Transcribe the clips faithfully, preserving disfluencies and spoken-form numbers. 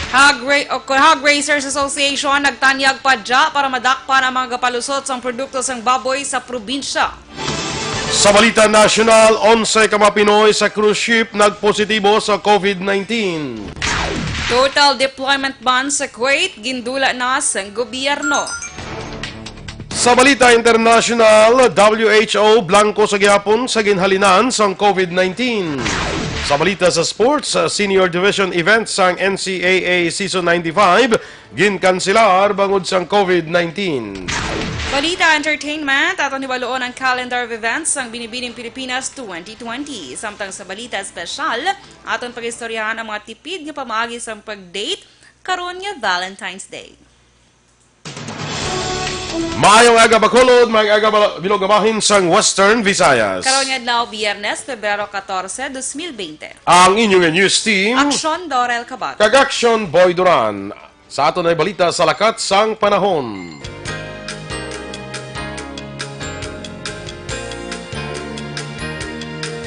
Hog Ra-, o, Hog Raisers Association nagtanyag pa dya para madakpan ang mga gapalusot sang produkto sang baboy sa probinsya. Sa balita nasyonal, onse ka mga Pinoy sa cruise ship nagpositibo sa covid nineteen. Total deployment ban sa Kuwait, gindula na sang gobyerno. Sa balita internasyonal, W H O blanko sa gihapon sa ginhalinan sang covid nineteen. Sa balita sa sports, uh, senior division event sang N C A A season ninety-five ginkanselar bangod sang covid nineteen. Balita entertainment, aton hibaluon ang calendar of events sang Binibining Pilipinas twenty twenty. Samtang sa balita espesyal, aton pag-istoryahan ang mga tipid nga pamaagi sang pag-date karon nga Valentine's Day. Maayong aga, Bacolod, maayong aga, bala-, bilog nga bahin sang Western Visayas. Karon nga adlaw, Biyernes, Pebrero katorse, dos mil bente. Ang inyong news team, Aksyon Dorel Kabato. Kag Aksyon Boy Duran. Sa aton na balita sa lakat sang panahon.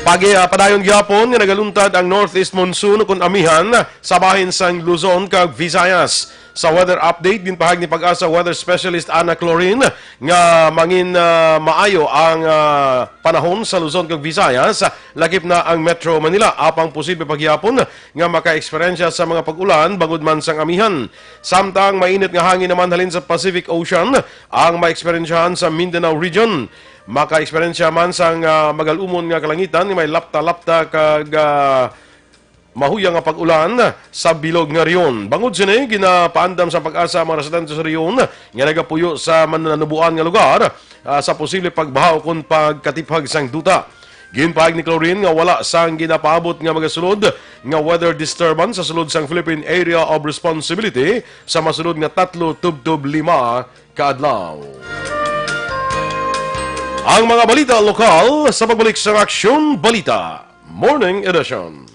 Pag-, ah, padayon gihapon nga nagaluntad ang northeast monsoon ukon amihan sa bahin sang Luzon kag Visayas. Sa weather update, ginpahayag ni Pag-asa weather specialist Ana Clorin nga mangin, ah, maayo ang, ah, panahon sa Luzon kag Visayas, lakip na ang Metro Manila. Apang posible pa gihapon nga maka-eksperyensya sa mga pag-ulan bangod man sang amihan. Samtang mainit nga hangin naman halin sa Pacific Ocean ang maeksperiensyahan sa Mindanao region. Maka-eksperyensya man sang, ah, magal-umon nga kalangitan nga may lapta-lapta kag, ah, mahuya nga pag-ulan sa bilog nga rehiyon. Bangod sini, ginapaandam sa Pag-asa ang mga residente sa rehiyon nga nagapuyo sa manananuboan nga lugar, ah, sa posible pagbaha ukon pagkatiphag sang duta. Ginpahayag ni Clorin nga wala sang ginapaabot nga magasulod nga weather disturbance sa sulod sang Philippine Area of Responsibility sa masunod nga tatlo tubtob lima ka adlaw. Ang mga balita lokal sa pagbalik sa Aksyon Balita Morning Edition.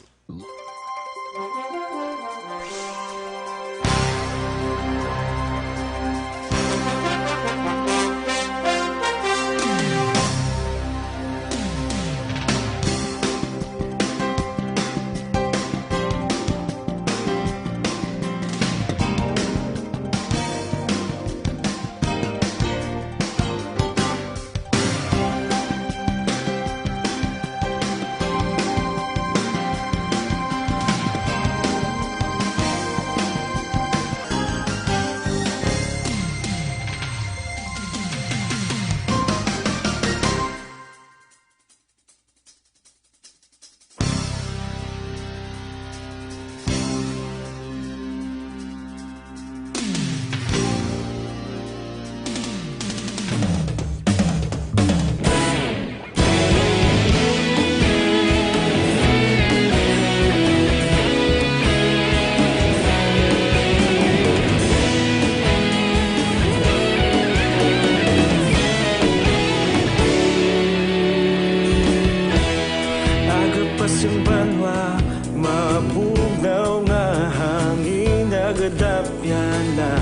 Aga pa sing banwa, mabugnaw nga hangin nagadapyan na.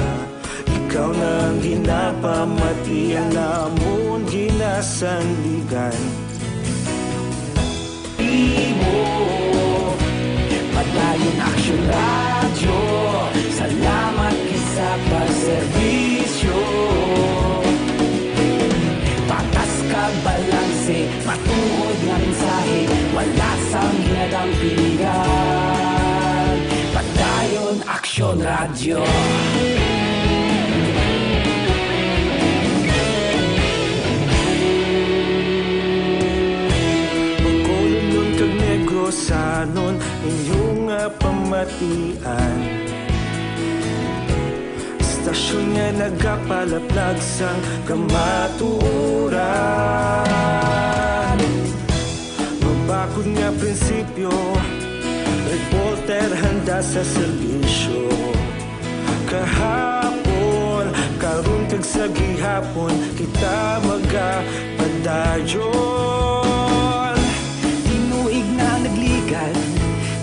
Ikaw na ang ginapamati, ang amon ginasandigan. Imo, Padayon Aksyon Radyo, salamat gid sa pagserbisyo. Patas kag balanse, matuod nga mensahe, wala sang ginadampingan. Padayon Aksyon Radyo. Bacolodnon kag Negrosanon, inyo nga pamatian. Istasyon nga nagapalaplag sang kamatuoran. Mabakod nga prinsipyo, reporter handa sa serbisyo. Kahapon, karon kag sa gihapon, kita magapadayon. Tinuig na nagligad,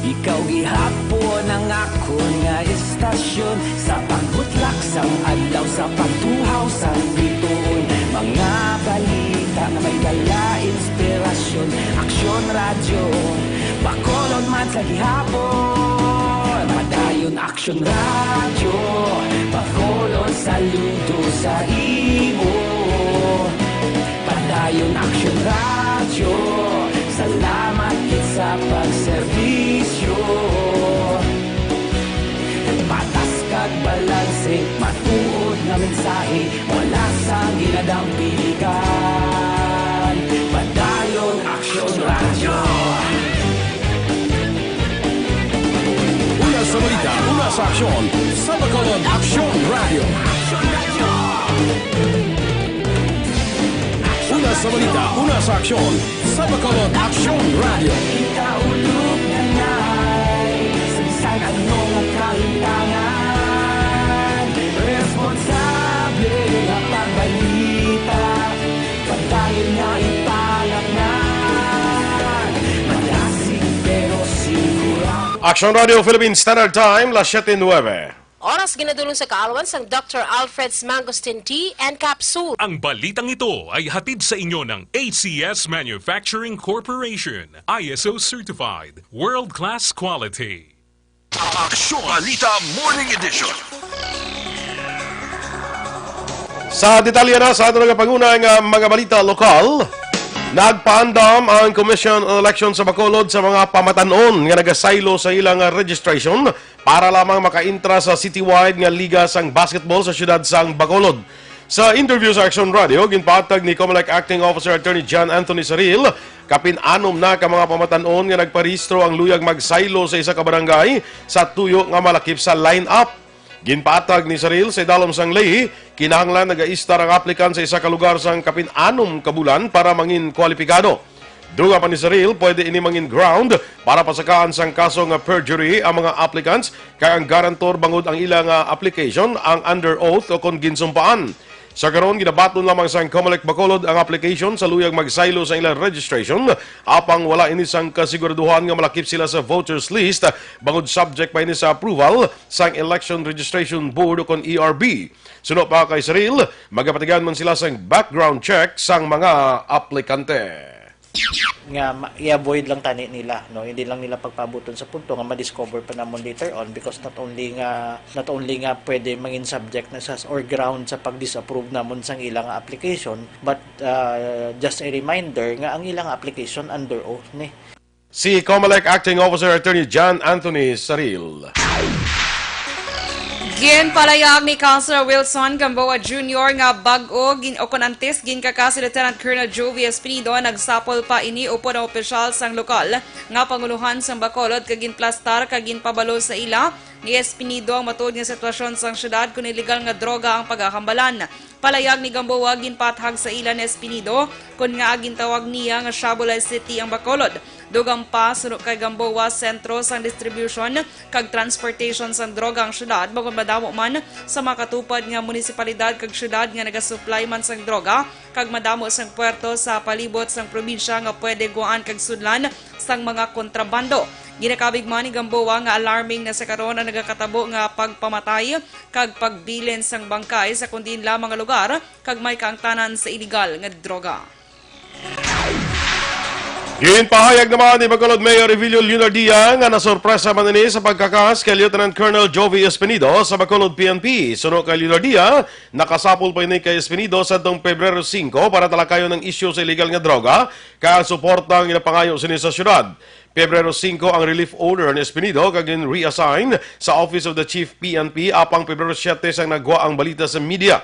ikaw gihapon ang akon nga istasyon. Sa pagbutlak sang adlaw, sa pagtuhaw sang bituon, mga balita nga may dala inspirasyon. Aksyon Radyo, Bacolod man sa gihapon. Padayon Padayon Action Radio, Bacolod, saludo sa imo. Padayon Action Radio, salamat gid sa pagserbisyo. Patas kag balanse, matuod nga mensahe, wala sang ginadampiligan. Padayon Action Radio. Una sa balita, una sa aksyon, sa Bacolod Action Radio. Una sa balita, una sa aksyon, sa Bacolod Action Radio. Ikaulog na nay, sa bisan ano nga kahintangan, responsable nga pagbalita, padayon nga ipangaknan, malasig pero sigurado. Action Radio Philippine Standard Time, las siete nueve. Oras ginadulong sa kaalwan sang Doctor Alfred's Mangosteen Tea and Capsule. Ang balitang ito ay hatid sa inyo ng A C S Manufacturing Corporation, I S O certified, world-class quality. Aksyon Balita Morning Edition. Sa detalye na sa aton nagapanguna nga mga balita lokal, nagpaandam ang Commission on Election sa Bacolod sa mga pamatan-on nga nagasaylo sa ilang registration para lamang makaintra sa citywide nga liga sang basketball sa siyudad sang Bacolod. Sa interview sa Action Radio, ginpahatag ni Comelec Acting Officer Attorney John Anthony Saril, kapin-anom na ka mga pamatan-on nga nagparehistro ang luyag magsaylo sa isa ka barangay sa tuyo nga malakip sa line-up. Ginpahatag ni Saril sa idalom sang ley, kinahanglan nagaistar ang applicant sa isa ka lugar sang kapin-anom ka bulan para mangin kwalipikado. Dugang pa ni Saril, pwede ini mangin ground para pasakaan sang kaso nga perjury ang mga applicants, kay ang guarantor bangod ang ila nga application ang under oath o kon ginsumpaan. Sa karon, ginabaton lamang sang Comelec Bacolod ang application sa luyag magsaylo sa ilang registration, apang wala ini sang kasiguraduhan nga malakip sila sa voters list, bangod subject pa ini sa approval sang Election Registration Board o kon E R B. Suno pa kay Saril, magapatigan man sila sang background check sang mga aplikante. Nga ma-, i-avoid lang tani nila, no? Hindi lang nila pagpabuton sa punto nga ma-discover pa namon later on, because not only nga, not only nga pwede mangin subject na sa, or ground sa pag-disapprove namon sang ilang application, but, uh, just a reminder nga ang ilang application under oath ni. Si Comelec Acting Officer Attorney John Anthony Saril. Ginpalayag ni Councilor Wilson Gamboa Junior nga bag-o gin-, o kon antes ginkaka si Lieutenant Colonel Jovi Espinido, nagsapol pa ini upod ang opisyal sang lokal nga pangulohan sang Bacolod kag ginplastar kag ginpabalo sa ila ni Espinido ang matuod nga sitwasyon sang syudad kon iligal nga droga ang pagahambalan. Palayag ni Gamboa, ginpathag sa ila ni Espinido kon ngaa gintawag niya nga Shabolay City ang Bacolod. Dugang pa, suno kay Gamboa, sentro sang distribution kag transportation sang droga ang syudad, bangod madamo man sa makatupad nga munisipalidad kag syudad nga nagasuplay man sang droga, kag madamo sang puerto sa palibot sang probinsya nga pwede guwaan kag sudlan sang mga kontrabando. Ginakabig man ni Gamboa nga alarming na sa karon ang nagakatabo nga pagpamatay kag pagbilin sang bangkay sa kon diin lamang nga lugar kag may kaangtanan sa iligal nga droga. Ginpahayag naman ni Bacolod Mayor Evilio Leonardia nga nasorpresa man ini sa pagkakas kay Lieutenant Colonel Jovi Espinido sa Bacolod P N P. Suno kay Leonardia, nakasapol pa ini kay Espinido sadtong Pebrero singko para talakayon ang isyu sa iligal nga droga, kay ang suporta ang ginapangayo sini sa syudad. Pebrero singko ang relief order ni Espinido kag gin-reassign sa Office of the Chief P N P, apang Pebrero siyete sang nagwa ang balita sa media.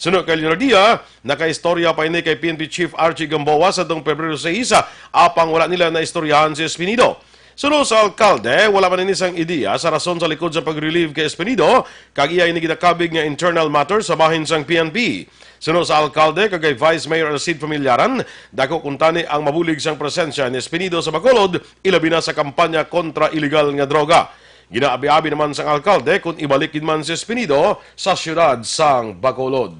Suno kay Leonardia, nakaistorya pa ini kay P N P Chief Archie Gamboa sadtong Pebrero sais, apang wala nila naistoryahan si Espinido. Suno sa alkalde, wala man ini sang ideya sa rason sa likod sa pag-relieve kay Espinido, kag iya ini ginakabig nga internal matter sa bahin sang P N P. Suno sa alkalde kag kay Vice Mayor Arcid Familiaran, dako kuntani ang mabulig sang presensya ni Espinido sa Bacolod, ilabi na sa kampanya kontra iligal nga droga. Ginaabi-abi naman sang alkalde kon ibalik gid man si Espinido sa siyudad sang Bacolod.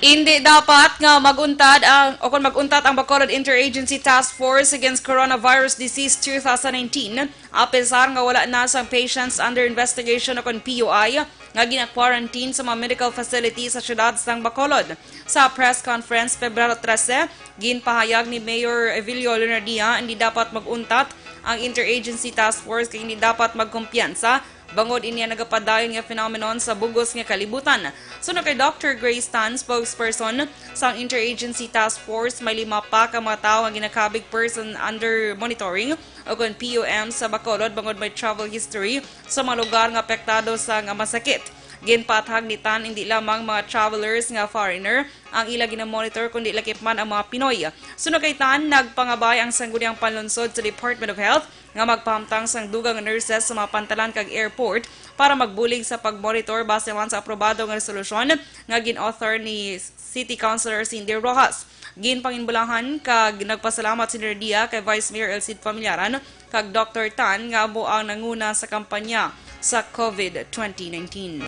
Indi dapat nga mag-untad ang, o kon mag-untat ang Bacolod Interagency Task Force Against Coronavirus Disease two thousand nineteen, apesar nga wala na sang patients under investigation o kon P U I nga gina-quarantine sa mga medical facility sa siyudad sang Bacolod. Sa press conference Pebrero trese, ginpahayag ni Mayor Evilio Leonardia, hindi dapat mag-untat ang Interagency Task Force kag hindi dapat magkumpiyansa bangod ini ang nagapadayon nga phenomenon sa bug-os nga kalibutan. Suno kay Doctor Grace Tan, spokesperson sang Interagency Task Force, may lima pa ka mga tawo nga ginakabig person under monitoring o kon P U M sa Bacolod bangod may travel history sa mga lugar nga apektado sang masakit. Ginpaathag ni Tan, hindi lamang mga travelers nga foreigner ang ila ginamonitor, kundi lakip man ang mga Pinoy. Suno kay Tan, nagpangabay ang Sangguniang Panlunsod sa Department of Health nga magpahamtang sang dugang nga nurses sa mga pantalan kag airport para magbulig sa pagmonitor base man sa aprobado nga resolusyon nga gin-author ni City Councilor Cindy Rojas. Ginpanginbulahan kag nagpasalamat si Nerdia kay Vice Mayor El Cid Familiaran kag Doctor Tan nga amo ang nanguna sa kampanya sa COVID twenty nineteen.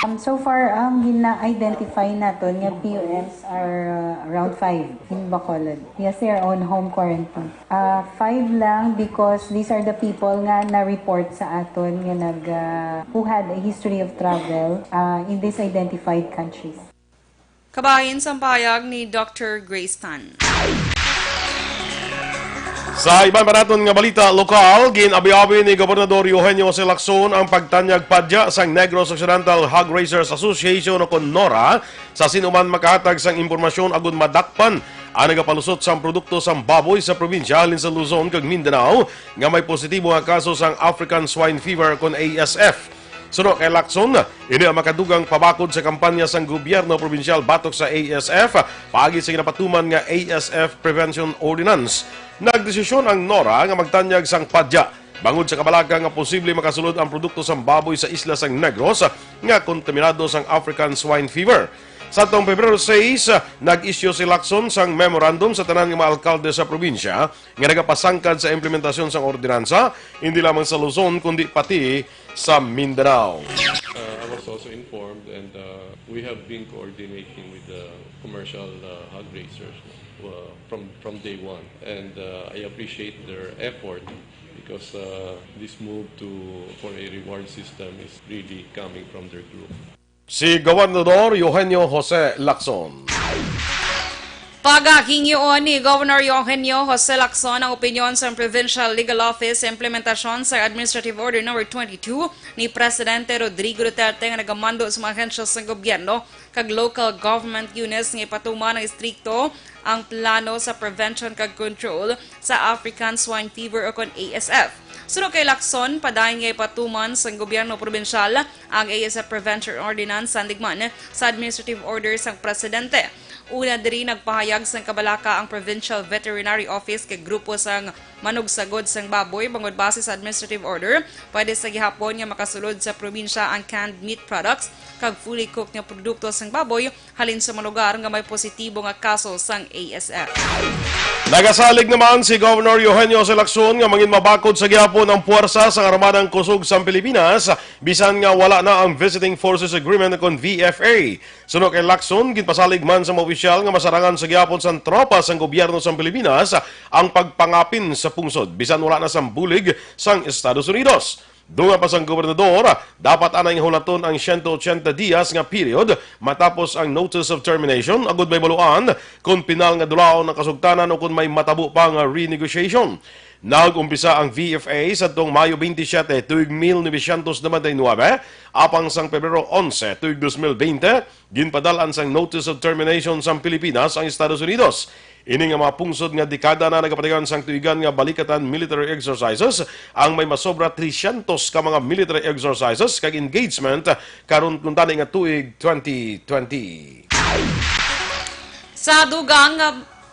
Um, so far, ang gina-identify naton nga P U Ms are, uh, around five in Bacolod. Yes, sir, on home quarantine. Uh, five lang because these are the people nga na-report sa aton nga nag, uh, who had a history of travel, uh, in these identified countries. Kabahin sang pahayag ni Doctor Grace Tan. Sa iban pa naton nga balita lokal, gin-abi-abi ni Gobernador Eugenio Jose Lacson ang pagtanyag padya sang Negros Occidental Hog Raisers Association o kon NORHA sa sin-o man makahatag sang impormasyon agud madakpan ang nagapalusot sang produkto sang baboy sa probinsya halin sa Luzon kag Mindanao nga may positibo nga kaso sang African Swine Fever kon A S F. Suno kay Lacson, ini ang makadugang pabakod sa kampanya sang gobyerno probinsyal batok sa A S F paagi sa ginapatuman nga A S F Prevention Ordinance. Nagdesisyon ang NORHA nga magtanyag sang padya bangod sa kabalaka nga posible makasulod ang produkto sang baboy sa isla sang Negros nga kontaminado sang African Swine Fever. Sa atong Pebrero sais, nag-issue si Lacson sang memorandum sa tanan nga mga alkalde sa probinsya nga nagapasangkad sa implementasyon sang ordinansa, hindi lamang sa Luzon, kundi pati sa Mindanao. Uh, I was also informed, and, uh, we have been coordinating with the commercial, uh, hog raisers, uh, from, from day one. And, uh, I appreciate their effort because, uh, this move to, for a reward system is really coming from their group. Si Gobernador Eugenio Jose Lacson. Pagahingyoon ni Governor Eugenio Jose Lacson ang opinyon sang Provincial Legal Office sa implementasyon sa Administrative Order Number twenty-two ni Presidente Rodrigo Duterte nga nagamando sa mga ahensya sang gobyerno kag local government units nga ipatuman ang istrikto ang plano sa prevention kag control sa African Swine Fever o kon A S F. Suno kay Lacson, padayon nga ipatuman sang gobyerno probinsyal ang A S F Prevention Ordinance, sandig man sa administrative order sang presidente. Una diri, nagpahayag sang kabalaka ang Provincial Veterinary Office kag grupo sang manugsagod sang baboy, bangod base sa administrative order, pwede sa gihapon nga makasulod sa probinsya ang canned meat products kag fully cooked nga produkto sang baboy halin sa mga lugar nga may positibo nga kaso sang A S F. Nagasalig naman si Governor Eugenio Jose Lacson nga mangin mabakod sa gihapon ang puwersa sang Armadang Kusog sang Pilipinas, bisan nga wala na ang Visiting Forces Agreement kon V F A. Suno kay Lacson, ginpasalig man sa mga opisyal nga masarangan sa gihapon sang tropa sang gobyerno sang Pilipinas ang pagpangapin sa pungsod, bisan wala na sang bulig sang Estados Unidos. Dungan pa sang gobernador, dapat anay nga hulaton ang siyento otsenta dias nga period matapos ang notice of termination, agud mahibaluan kon pinal nga dulaon ang kasugtanan o kon may matabo pa nga renegotiation. Nag-umpisa ang V F A sadtong Mayo twenty-seven, tuig mil novecientos noventa y nuebe, apang sang Pebrero onse, tuig dos mil bente, ginpadal-an sang notice of termination sang Pilipinas ang Estados Unidos. Ini nga mga pungsod nga dekada na nagapatigayon sang tuigan nga balikatan military exercises, ang may masobra trescientos ka mga military exercises kag engagement karon kuntani nga tuig twenty twenty. Sa dugang nga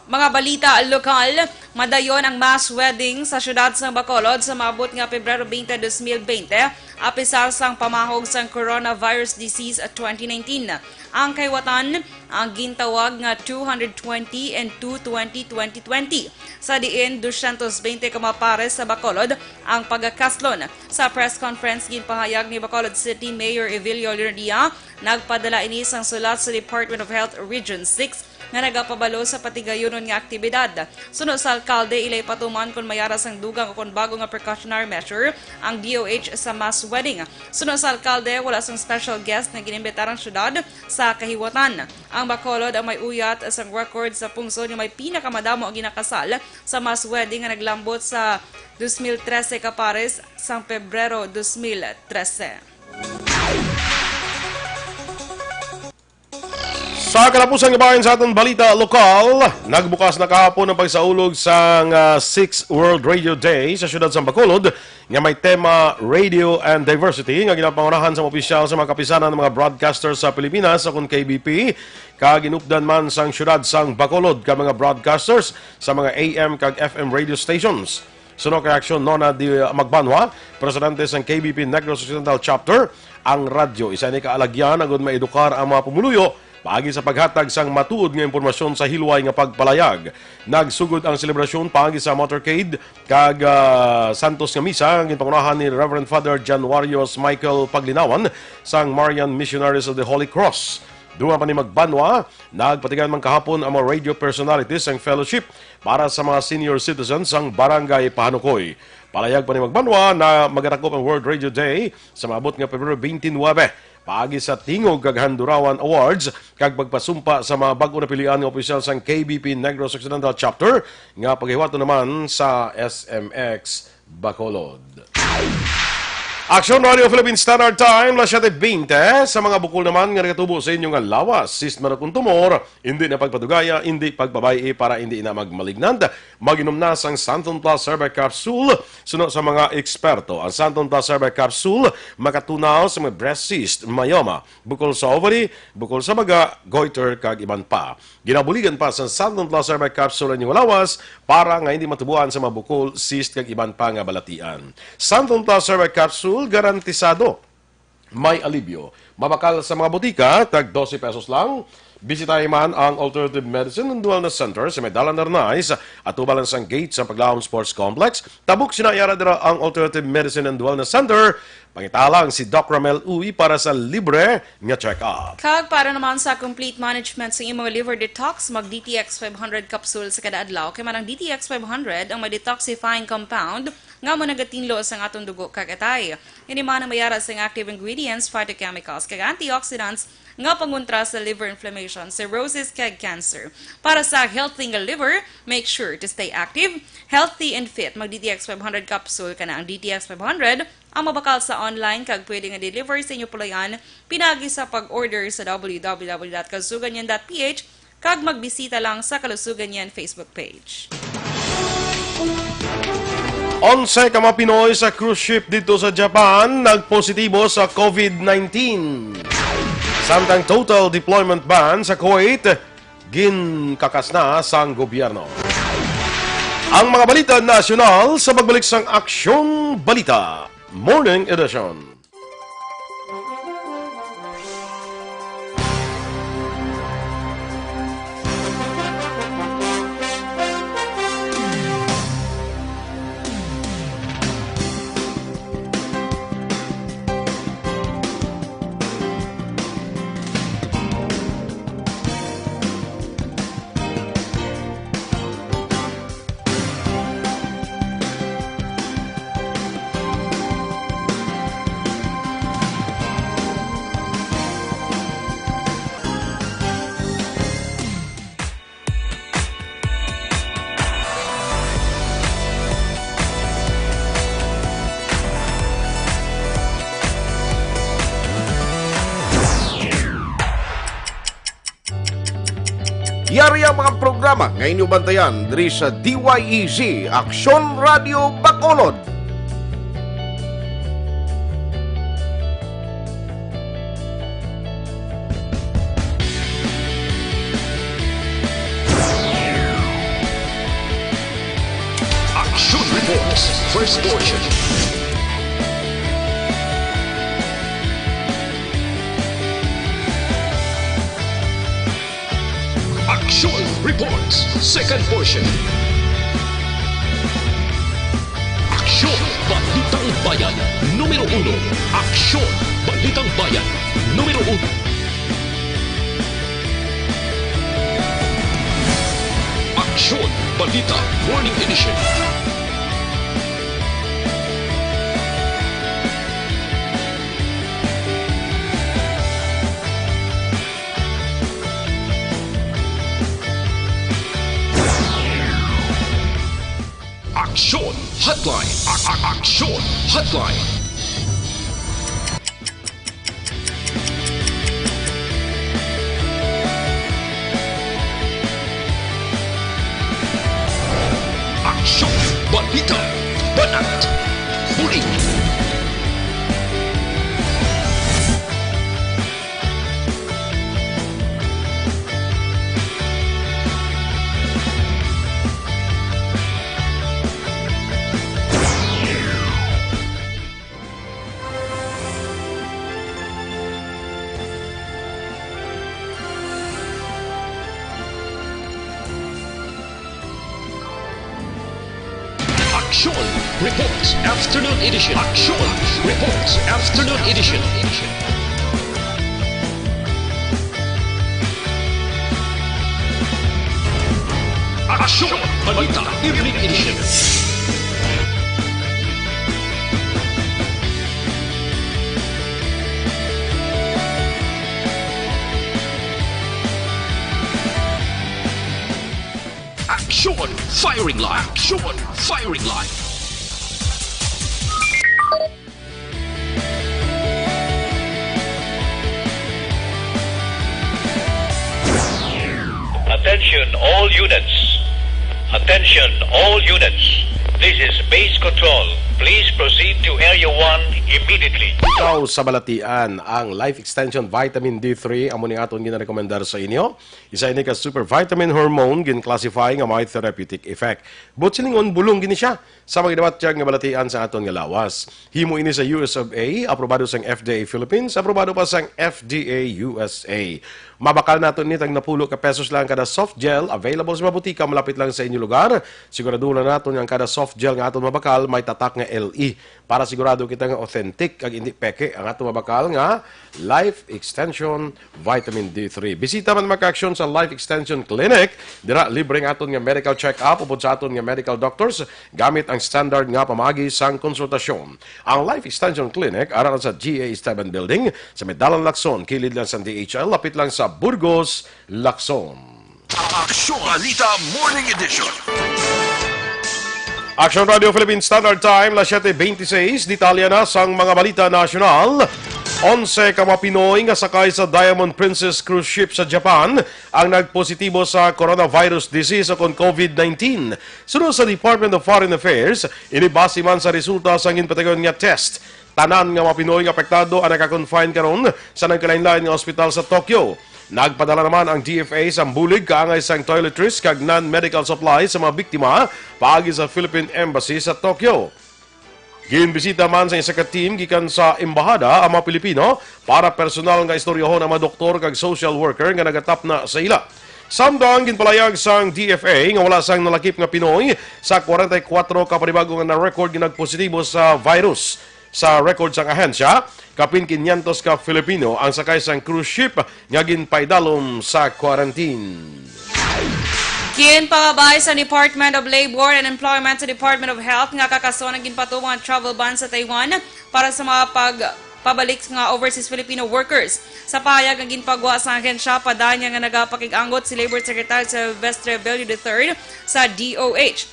mga balita lokal, madayon ang mass wedding sa siyudad sang Bacolod sa maabot nga Pebrero twenty, dos mil bente, apisar sang pamahog sang coronavirus disease twenty nineteen. Ang kahiwatan, ang gintawag nga two hundred twenty and two twenty twenty twenty, sa diin dosyentos bente ka mga pares sa Bacolod ang pagakaslon. Sa press conference, ginpahayag ni Bacolod City Mayor Evilio Leonadia, nagpadala ini sang sulat sa Department of Health Region six nga nagapabalo sa patigayunon nga aktibidad. Suno sa alkalde, ila ipatuman kon may ara sang dugang o kon bag-o nga precautionary measure ang D O H sa mass wedding. Suno sa alkalde, wala sang special guest nga ginimbitaran siyudad sa kahiwatan. Ang Bacolod ang may uyat sang record sa pungsod nga may pinakamadamo ang ginakasal sa mass wedding nga naglambot sa dos mil trese ka pares sang Pebrero dos mil trese. Sa katapusan nga bahin sa aton balita lokal, nagbukas na kahapon ang pagsaulog sang, ah, Sixth World Radio Day sa siyudad sang Bacolod, nga may tema Radio and Diversity, nga ginapangunahan sang opisyal sa mga kapisanan ng mga broadcasters sa Pilipinas, o kon K B P, kag inupdan man sang siyudad sang Bacolod ka mga broadcasters sa mga A M kag F M radio stations. Suno kay Aksyon Nona Di Magbanwa, presidente sang K B P Negros Occidental Chapter, ang radyo isa ini ka alagyan agud maedukar ang mga pumuluyo paagi sa paghatag sang matuod nga impormasyon sa hilway nga pagpalayag. Nagsugod ang selebrasyon paagi sa motorcade kag, ah, santos nga misa nga ginpangunahan ni Reverend Father Januarius Michael Paglinawan sang Marian Missionaries of the Holy Cross. Dugang pa ni Magbanwa, nagpatigayon man kahapon ang mga radio personalities sang fellowship para sa mga senior citizens sang Barangay Pahanukoy. Palayag pa ni Magbanwa na magadakop ang World Radio Day sa maabot nga Pebrero twenty-nine, paagi sa Tingog kag Handurawan Awards kag pagpasumpa sa mga bag-o napilian nga opisyal sang K B P Negros Occidental Chapter nga paghiwaton naman sa S M X Bacolod. Aksyon Radio Philippine Standard Time, las siete veinte. Sa mga bukol naman nga nagatubo sa inyo nga lawas, cyst man o kon tumor, indi na pagpadugaya, indi pagpabay-i para indi na magmalignant. Mag-inom na sang Santon Plus Herbal Capsule. Suno sa mga eksperto, ang Santon Plus Herbal Capsule makatunaw sa mga breast cyst, myoma, bukol sa ovary, bukol sa baga, goiter, kag iban pa. Ginabuligan pa sa Santon Plus Herbal Capsule ang inyong lawas para nga hindi matubuan sa mga bukol, cyst, kag iban pa nga balatian. Santon Plus Herbal Capsule, garantisado may alibyo. Mabakal sa mga botika, tag dose pesos lang. Bisitahi man ang Alternative Medicine and Wellness Center sa may Dalan Arnaiz, atubang lang sang gate sa Paglawom Sports Complex. Tabok sina yara dira ang Alternative Medicine and Wellness Center. Pangita lang si Doc Ramel Uy para sa libre nga check-up. Kag para naman sa complete management sa imong liver detox, mag D T X five hundred capsule sa kada adlaw. Kay man ang D T X five hundred ang may detoxifying compound nga amo nagatinlo sang aton dugo kag atay. Ini man ang may ara sang active ingredients, phytochemicals, kag antioxidants nga pangontra sa liver inflammation, cirrhosis, kag cancer. Para sa healthy nga liver, make sure to stay active, healthy, and fit. Mag D T X five hundred capsule ka na. Ang D T X five hundred ang mabakal sa online kag pwede nga deliver sa inyo pulayan pinagi sa pag-order sa W W W dot kasuganyan dot P H kag magbisita lang sa Kalusugan Yan Facebook page. Onse ka mga Pinoy sa cruise ship dito sa Japan nagpositibo sa covid nineteen. Samtang total deployment ban sa Kuwait, ginkakas na sang gobyerno. Ang mga balita nasyonal sa pagbalik sang Aksyong Balita Morning Edition. Yari ang mga programa nga inyo bantayan diri sa D Y E Z Aksyon Radio Bacolod. Action Reports, first portion. Action Reports, second portion. Aksyon Balitang Bayan, numero uno. Aksyon Balitang Bayan, numero uno. Aksyon! Balita Morning Edition. Aksyon! Headline! A- a- Aksyon! Headline! Aksyon! Balita! Banat! Bulig! Aksyon Reports Afternoon Edition. Aksyon Reports Afternoon Edition. Aksyon Balita Evening Edition. Aksyon! Firing line! Aksyon! Firing line! Attention all units. Attention all units. This is base control. Please proceed to area one immediately. Ikaw sa balatian, ang Life Extension Vitamin D three amo ni aton ginarekomendar sa inyo. Isa ini ka super vitamin hormone gin-classify nga may therapeutic effect. Buot silingon, bulong gini siya sa mga ginabatyag nga balatian sa aton nga lawas. Himo ini sa U S of A, aprobado sang F D A Philippines, aprobado pa sang F D A U S A. Mabakal naton ini tag napulo ka pesos lang kada soft gel, available sa mga butika malapit lang sa inyo lugar. Sigurado lang naton nga ang kada soft gel nga aton mabakal may tatak nga L E para sigurado kita nga authentic kag indi peke ang aton mabakal nga Life Extension Vitamin D three. Bisita man, mga ka-aksyon, sa Life Extension Clinic. Dira, libre ang aton nga medical check-up upod sa aton nga medical doctors gamit ang standard nga pamaagi sang konsultasyon. Ang Life Extension Clinic ara sa G A Esteban Building sa may Dalan Lacson, kilid lang sa D H L, lapit lang sa Burgos, Lacson. Aksyon Balita Morning Edition. Aksyon Radio Philippine Standard Time, las siete veintiséis. Detalye na sang mga balita nasyonal. Onse ka mga Pinoy nga sakay sa Diamond Princess cruise ship sa Japan ang nagpositibo sa coronavirus disease o kon COVID nineteen. Suno sa Department of Foreign Affairs, ini base man sa resulta sang ginpatigayon nga test. Tanan nga mga Pinoy nga apektado ang naka-confine karon sa nagkalain-lain nga ospital sa Tokyo. Nagpadala naman ang D F A sang bulig kaangay sang toiletries kag non-medical supplies sa mga biktima paagi sa Philippine Embassy sa Tokyo. Ginbisita man sa isa ka team gikan sa embahada ang mga Pilipino para personal nga istoryahon ang mga doktor kag social worker nga nagatapna sa ila. Samtang ginpalayag sang D F A nga wala sang nalakip nga Pinoy sa kwarenta y kuwatro ka panibago nga na-record nga nagpositibo sa virus. Sa record sang ahensya, kapin quinientos ka Filipino ang sakay sang cruise ship nga ginpaidalom sa quarantine. Ginpangabay sa Department of Labor and Employment sa Department of Health nga kakason ang ginpatubang nga travel ban sa Taiwan para sa mga pagpabalik nga overseas Filipino workers. Sa pahayag nga ginpagwa sa ahensya, padayon nga nagapakig-anggot si Labor Secretary Silvestre Bello the third sa D O H.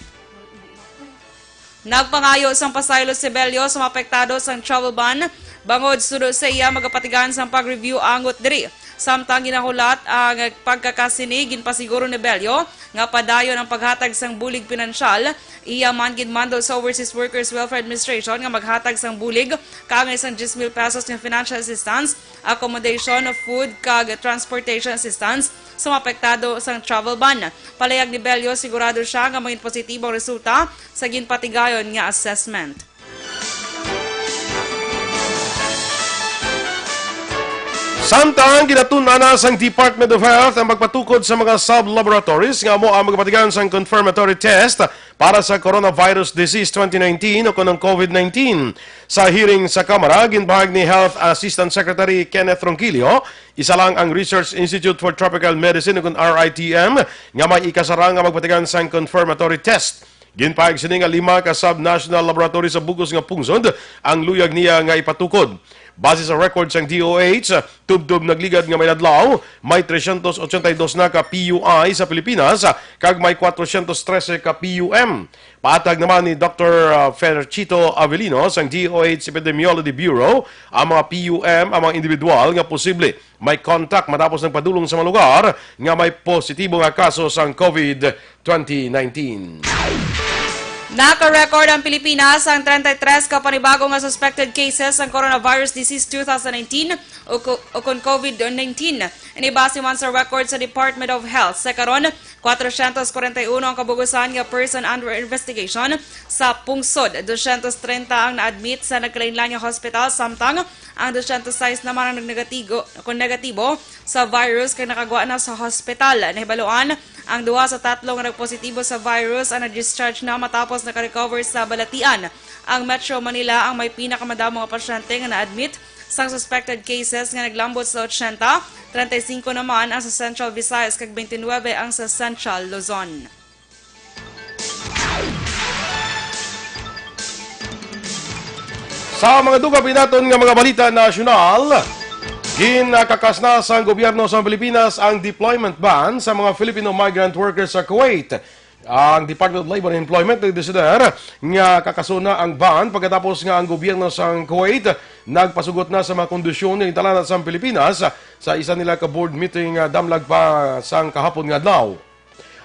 Nagpangayo sang pasaylo si Bello sa mga apektado sang travel ban, bangod suno sa iya magapatigan sang pag-review anggot diri. Samtang ginahulat ang pagkakasini, ginpasiguro ni Bello nga padayon ang paghatag sang bulig pinansyal. Iya man ginmando sa Overseas Workers Welfare Administration nga maghatag sang bulig kaangay sang diyes mil pesos nga financial assistance, accommodation, food, kag transportation assistance sa mga apektado sang travel ban. Palayag ni Bello, sigurado sia nga mangin positibo ang resulta sa ginpatigayon nga assessment. Samtang ginatun-an na sang Department of Health ang pagpatukod sa mga sub-laboratories nga amo ang magpatigan sang confirmatory test para sa coronavirus disease twenty nineteen o kon ang COVID nineteen. Sa hearing sa Kamara, ginpahayag ni Health Assistant Secretary Kenneth Ronquillo, isa lang ang Research Institute for Tropical Medicine o kon R I T M nga may ikasara nga magpatigan sang confirmatory test. Ginpahayag sini nga lima ka sub-national laboratory sa bug-os nga pungsod ang luyag niya nga ipatukod. Base sa record sang D O H, tubtob nagligad nga may adlaw, may trescientos ochenta y dos na ka P U I sa Pilipinas, kag may cuatrocientos trece ka P U M. Paatag naman ni Doctor, ah, Ferchito Avelino sang D O H Epidemiology Bureau, ang mga P U M ang mga individual nga posible may contact matapos nagpadulong sa mga lugar nga may positibo nga kaso sang COVID twenty nineteen. Naka-record ang Pilipinas ang treinta y tres ka panibago nga suspected cases sang coronavirus disease two thousand nineteen o ko-, o kon COVID nineteen. Ini base man sa record sa Department of Health. Sa karon, cuatrocientos cuarenta y uno ang kabugusan nga person under investigation sa pungsod. Doscientos treinta ang na-admit sa nagkalainlain nga hospital, samtang ang doscientos sais naman ang nagnegatigo, kon negatibo sa virus kag nakagwa na sa hospital. Nahibaluan ang duha sa tatlo nga nagpositibo sa virus ang na-discharge na matapos nakarecover sa balatian. Ang Metro Manila ang may pinakamadamo nga pasyente nga na-admit sang suspected cases nga naglambot sa ochenta, treinta y cinco naman ang sa Central Visayas kag twenty-nine ang sa Central Luzon. Sa mga dugang pa naton nga mga balita nasyonal, ginakakas na sang gobyerno sa Pilipinas ang deployment ban sa mga Filipino migrant workers sa Kuwait. Ang Department of Labor and Employment nagdesider nga kakason na ang ban pagkatapos nga ang gobyerno sang Kuwait nagpasugot na sa mga kondisyon nga gintalana sang Pilipinas sa isa nila ka board meeting, ah, damlag pa sang kahapon nga adlaw.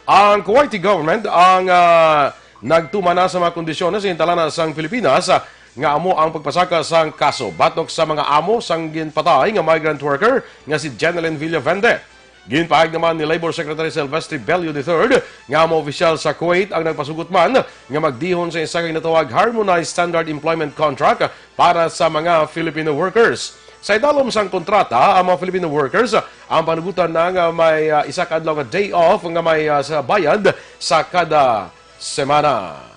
Ang Kuwaiti government ang, ah, nagtuman na sa mga kondisyones sa gintalana sang Pilipinas, ah, nga amo ang pagpasaka sang kaso batok sa mga amo sang ginpatay nga migrant worker nga si Jenelyn Villavende. Ginpahayag naman ni Labor Secretary Silvestre Bello the third nga amo opisyal sa Kuwait ang nagpasugot man nga magdihon sa isa ka ginatawag Harmonized Standard Employment Contract para sa mga Filipino workers. Sa idalom sang kontrata, ang mga Filipino workers ang panugutan na nga may, ah, isa ka adlaw nga day off nga may, ah, sa bayad sa kada semana.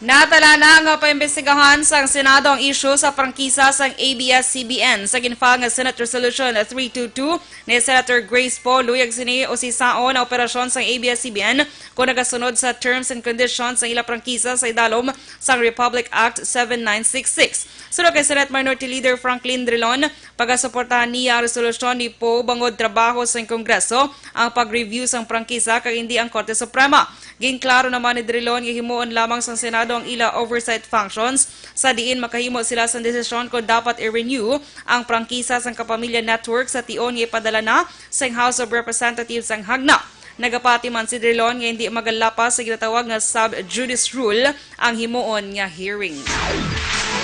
Natala na nga paimbestigahan sang Senado ang isyu sa prangkisa sang A B S C B N sa ginfile nga Senate Resolution three two two ni Senator Grace Poe. Luyag sini usisaon ang operasyon sang A B S C B N kung nagasunod sa terms and conditions sang ila prangkisa sa idalom sang Republic Act seven nine six six. Suno kay Senate Minority Leader Franklin Drilon, pagasuportahan niya ang resolusyon ni Poe bangod trabaho sang Kongreso ang pag-review sang prangkisa kag hindi ang Korte Suprema. Ginklaro naman ni Drilon nga himuon lamang sang Senado ang ila oversight functions, sa diin makahimo sila sang desisyon kon dapat i-renew ang prangkisa sang Kapamilya Network sa tion nga ipadala na sang House of Representatives ang hagna. Nagapati man si Drilon nga hindi magalapas sa ginatawag nga sub judice rule ang himuon nga hearing.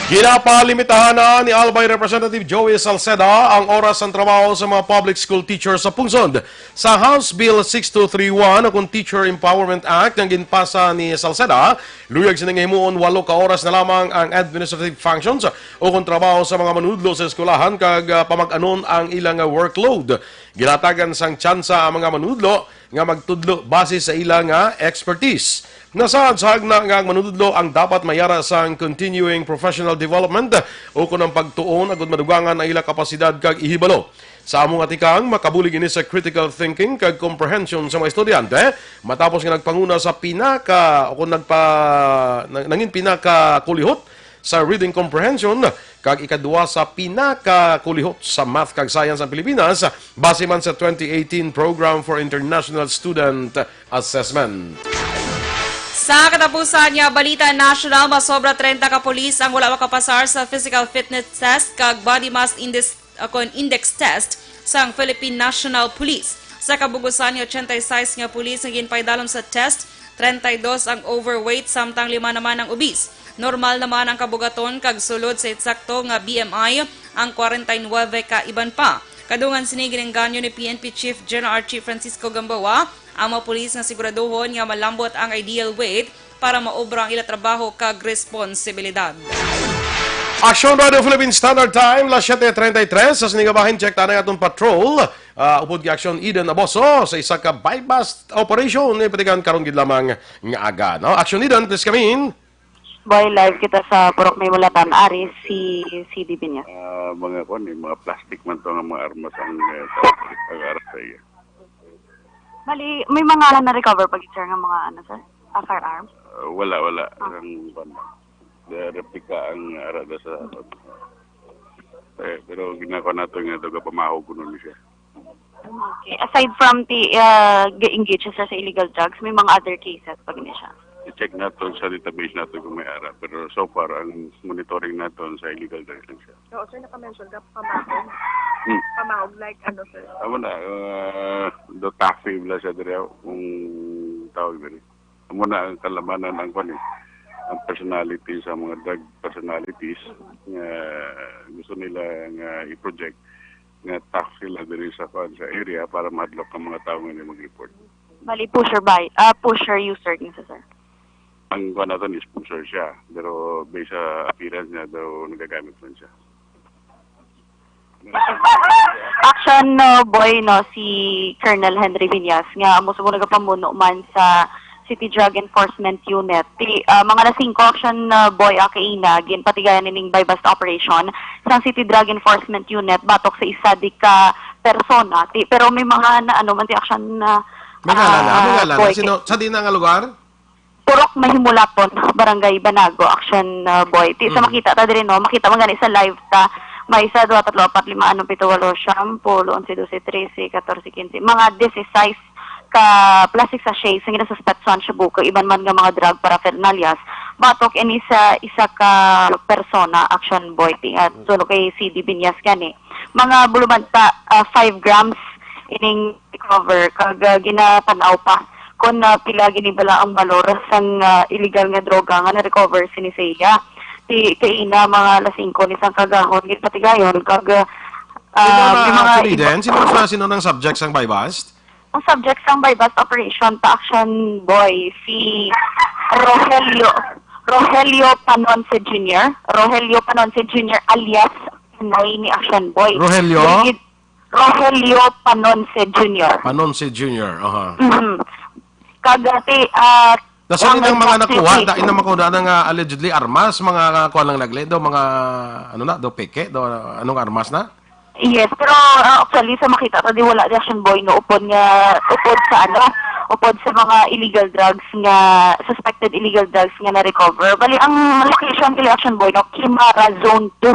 Ginapalimitahan na ni Albay Representative Joey Salceda ang oras sang trabaho sa mga public school teacher sa pungsod. Sa House Bill six two three one o kon Teacher Empowerment Act nga ginpasa ni Salceda, luyag sini nga himuon walo ka oras na lamang ang administrative functions o kon trabaho sa mga manudlo sa eskwelahan kag, ah, pamag-anon ang ilang workload. Ginatagan sang tsansa ang mga manudlo nga magtudlo base sa ila nga expertise. Nasaad sa hagna nga ang manunudlo ang dapat mayara sang continuing professional development o kon ang pagtuon agud madugangan ang ila kapasidad kag ihibalo. Sa amo nga tikang, makabulig ini sa critical thinking kag comprehension sa mga estudyante matapos nga nagpanguna sa pinaka o kon nagpa, na-, nangin pinakakulihot sa reading comprehension kag ikadua sa pinakakulihot sa math kag science ang Pilipinas, base man sa twenty eighteen Program for International Student Assessment. Sa katapusan nga balita nasyonal, masobra treinta ka pulis ang wala makapasar sa physical fitness test kag body mass index, uh, kon index test sang Philippine National Police. Sa kabugusan nga ochenta y seis nga pulis nga ginpaidalom sa test, treinta y dos ang overweight, samtang lima naman ang obese. Normal naman ang kabugaton kag sulod sa eksakto nga B M I ang kwarenta y nuwebe ka iban pa. Kadungan sini, ginengganyo ni P N P Chief General Archie Francisco Gamboa ang mga pulis nga siguraduhon nga malambot ang ideal weight para maobra ang ila trabaho kag responsibilidad. Aksyon Radio Philippine Standard Time, las siete treinta y tres. Sa sining nga bahin, check ta na ang aton patrol. Ah, upod kay Aksyon Eden Aboso sa isa ka buy-bust operation nga ipatigayon karon gid lamang nga aga, no? Aksyon Eden, please come in. Boy, live kita sa Purok May Mulatan, ari si C D Binyas. Ah, mga kuan, eh, mga plastic man to nga mga armas ang, eh, ang ara sa iya. Bali, may mga na-recover pa gid, sir, nga mga, ano, sir? Ah, firearms? Ah, wala, wala. Ah. Ang, kuan, the replica ang ara da sa, eh, pero ginako nato nga daw gapamahog kuno ni siya. Okay. Aside from the, ah, ga-engage, sir, sa illegal drugs, may mga other cases pa gid siya? I-check nato sa database nato kung may ara. Pero so far, ang monitoring nato sa illegal drugs lang siya. Oo, sir, naka-mention ka, pamahog. Hmm. Pamahog, like, ano, sir? Amo na, ah, do taxi bala siya diri, kung tawag diri. Amo na ang kalabanan ang kwan, eh, ang personality sa mga drug personalities nga gusto nila nga i-project nga tax sila diri sa kwan, sa area para mahadlok ang mga tao nga mag-report. Bali, pusher by, ah, pusher user din sa, sir. Ang kwan naton is pusher siya, pero based sa appearance niya daw nagagamit man siya. Action, uh, boy, no, si Colonel Henry Viñas nga amo sa mo nagapamuno man sa City Drug Enforcement Unit. Ti, ah, mga alas singko, action, uh, boy, ah, kaina, ginpatigayan ining buy-bust operation sang City Drug Enforcement Unit batok sa isa di ka persona. Ti, pero may mga na, ano man ti action na, May ngalan na, may ah, ngalan na. Boy, Sino, sa di na nga lugar? Purok Mahimulaton, Barangay Banago, action, uh, boy. Ti, sa Mm. makita ta diri, no? Makita man gani sa live ta. May isa, dua, tatlo, apat, lima, anom, pito, walo, siyam, pulo, onse, dose, trese, katorse, kinse. Mga disisais ka plastic sachets nga ginasuspetsahan shabu kag iban man nga mga drug paraphernalias. Batok ini sa isa ka persona, action, boy. Ti, at suno kay C D Binyas gani. Mga bulumanta, ah, five grams ining recover kag, ah, ginatan-aw pa kon, ah, pila gini bala ang balor sang, ah, illegal nga droga nga na-recover sini sa iya. Ti, kaina mga alas singko ni sang kagahon ginpatigayon kag, ah, Sino ah, na, may mga actually, iba then? Sino sa, sino nang subject sang buy-bust? Ang subject sang buy-bust operation ta, action boy, si Rogelio, Rogelio Panonce Junior. Rogelio Panonce Junior alias Pinoy ni action boy. Rogelio? Dili gid, Rogelio Panonce Junior. Panonce Junior, aha. Mhm. Kag, ah, ti, ah, Dason ang ilang mga exact nakuha, city. Da, ilang mga nakuha na nga allegedly armas, mga kuha lang nagli, do, mga, ano na, do, peke, do, anong armas na? Yes, pero, ah, actually, sa makita ta di wala di action boy, no, upod nga, upod sa, ano, upod sa mga illegal drugs nga, suspected illegal drugs nga na-recover. Bali, ang location kay action boy, no, Kimara Zone two,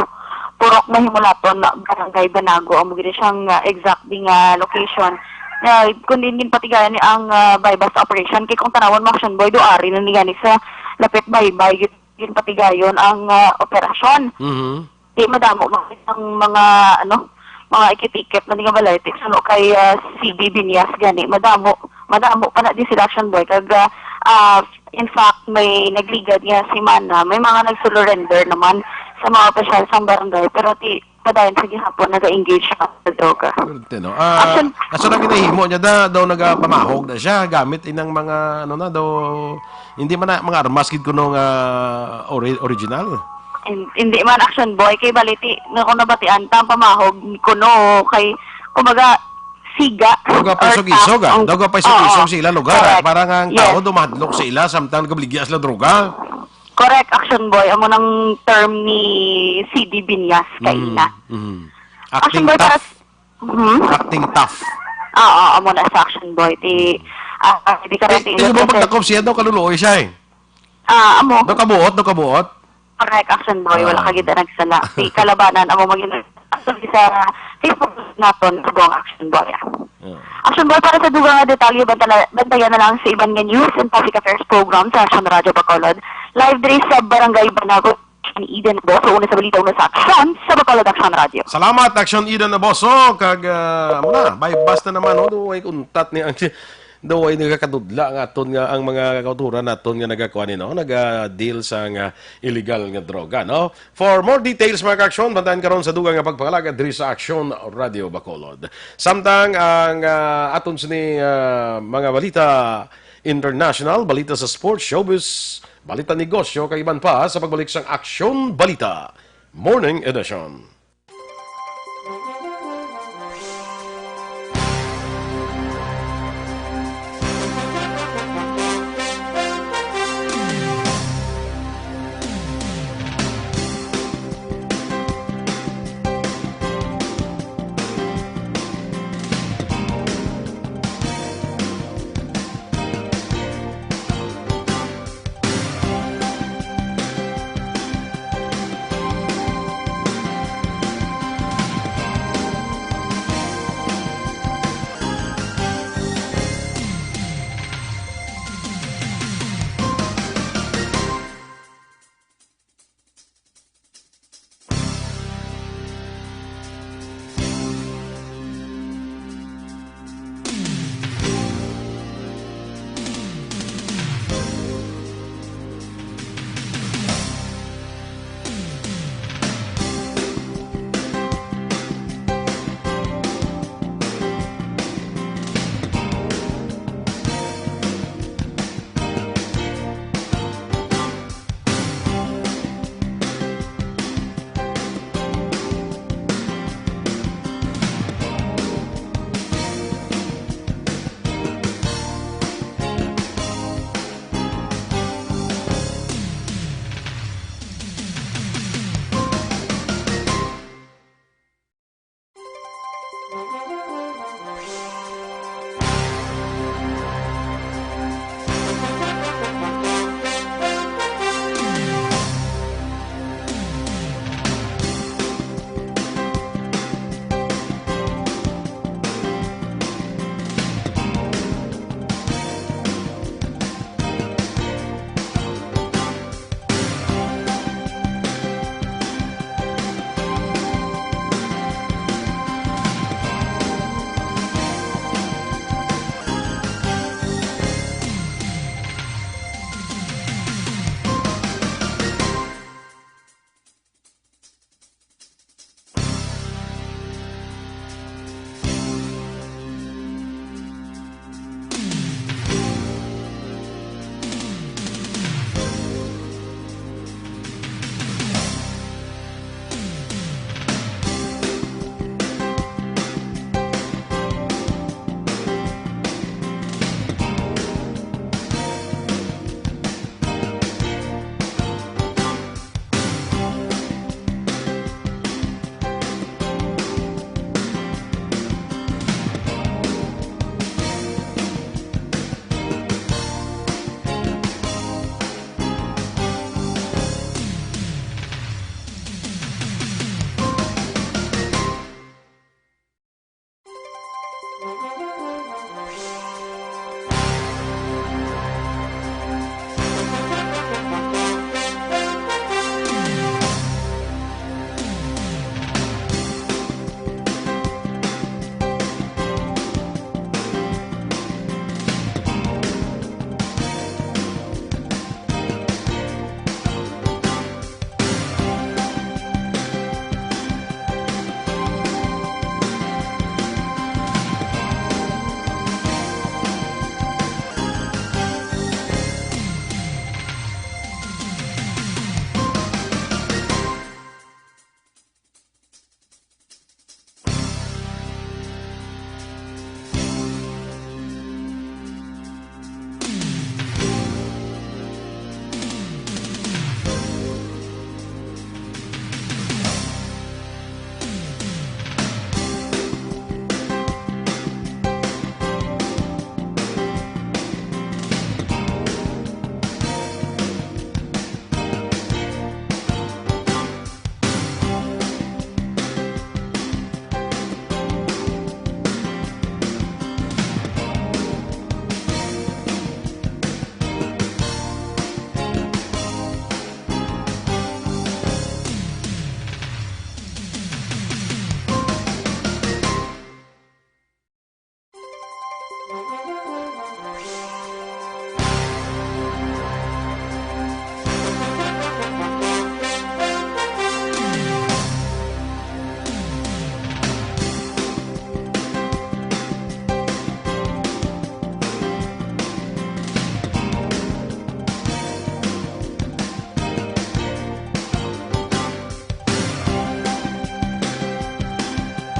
Purok Mahimulaton, Barangay Banago, amo gid siyang, ah, exact di nga location. Nga, kung diin ginpatigayan ni ang, ah, buy-bust operation, kay kung tanawon mo action boy, do ari na ni gani sa lapit baybay, gid, ginpatigayon ang, ah, operasyon. Mhm. Di madamo man ang mga, ano, mga ikit-ikit na nga balay, ti, suno kay, ah, C B Binyas gani. Madamo, madamo pa na di sila action boy. Kag, ah, ah, in fact, may nagligad nga semana, may mga nag-surrender naman sa mga opisyal sang barangay. Pero ti, padayon sa gihapon, naga-engage sa droga. Pwerte, no? Ah, Action. Asa na ginahimo niya da, daw nagapamahog na siya gamit inang mga, ano na, daw, hindi man na, mga armas gid kuno nga ori-, original. Hin-, hindi man action boy, kay baliti, nga kung nabatian ta ang pamahog kuno, kay, kumbaga, siga Daw ka or paisog-isog, tap ah. ang Daw ka paisog-isog Oo. sa ila lugar, ah. Correct. Para nga ang Yes. tao dumahadlok sa ila, samtang nagabaligya sila droga. Correct, action boy. Amo nang term ni C D Binyas Mm, kaina. mm. Action Acting boy, para tough. s-, mhm. Acting tough. Oo, amo na sa action boy. Ti, ah, ah, di ka Eh, natin tingnan mo, kasi pagdakop siya daw, kaluluoy siya eh. Ah, amo. Daw kabuot, daw kabuot. Correct, action boy. Wala Ah. ka gid nagsala. Ti kalabanan, amo magin-, actually, sa Facebook naton, subong action boy, ah. Yeah. Action boy, para sa dugang nga detalye, bantala-, bantayan na lang sa iban nga news and public affairs program sa Action Radio Bacolod. Live diri sa Barangay Banago, Action Eden, boss. Una sa balita, una sa aksyon, sa Bacolod Action Radio. Salamat, Action Eden Aboso. Kag, ah, amo na, buy-bust na naman, oh. Duway untat ni ang, duway nagakadudla nga aton nga ang mga kauturan naton nga nagakuan ni, no? Naga-deal sa nga illegal nga droga, no? For more details, mga ka-aksyon, bantayan karon sa dugang nga pagpangalagad diri sa Action Radio Bacolod. Samtang ang, ah, aton sini, ah, mga balita international, balita sa sports, showbiz, balita negosyo, kag iban pa sa pagbalik sang Aksyon Balita. Morning Edition.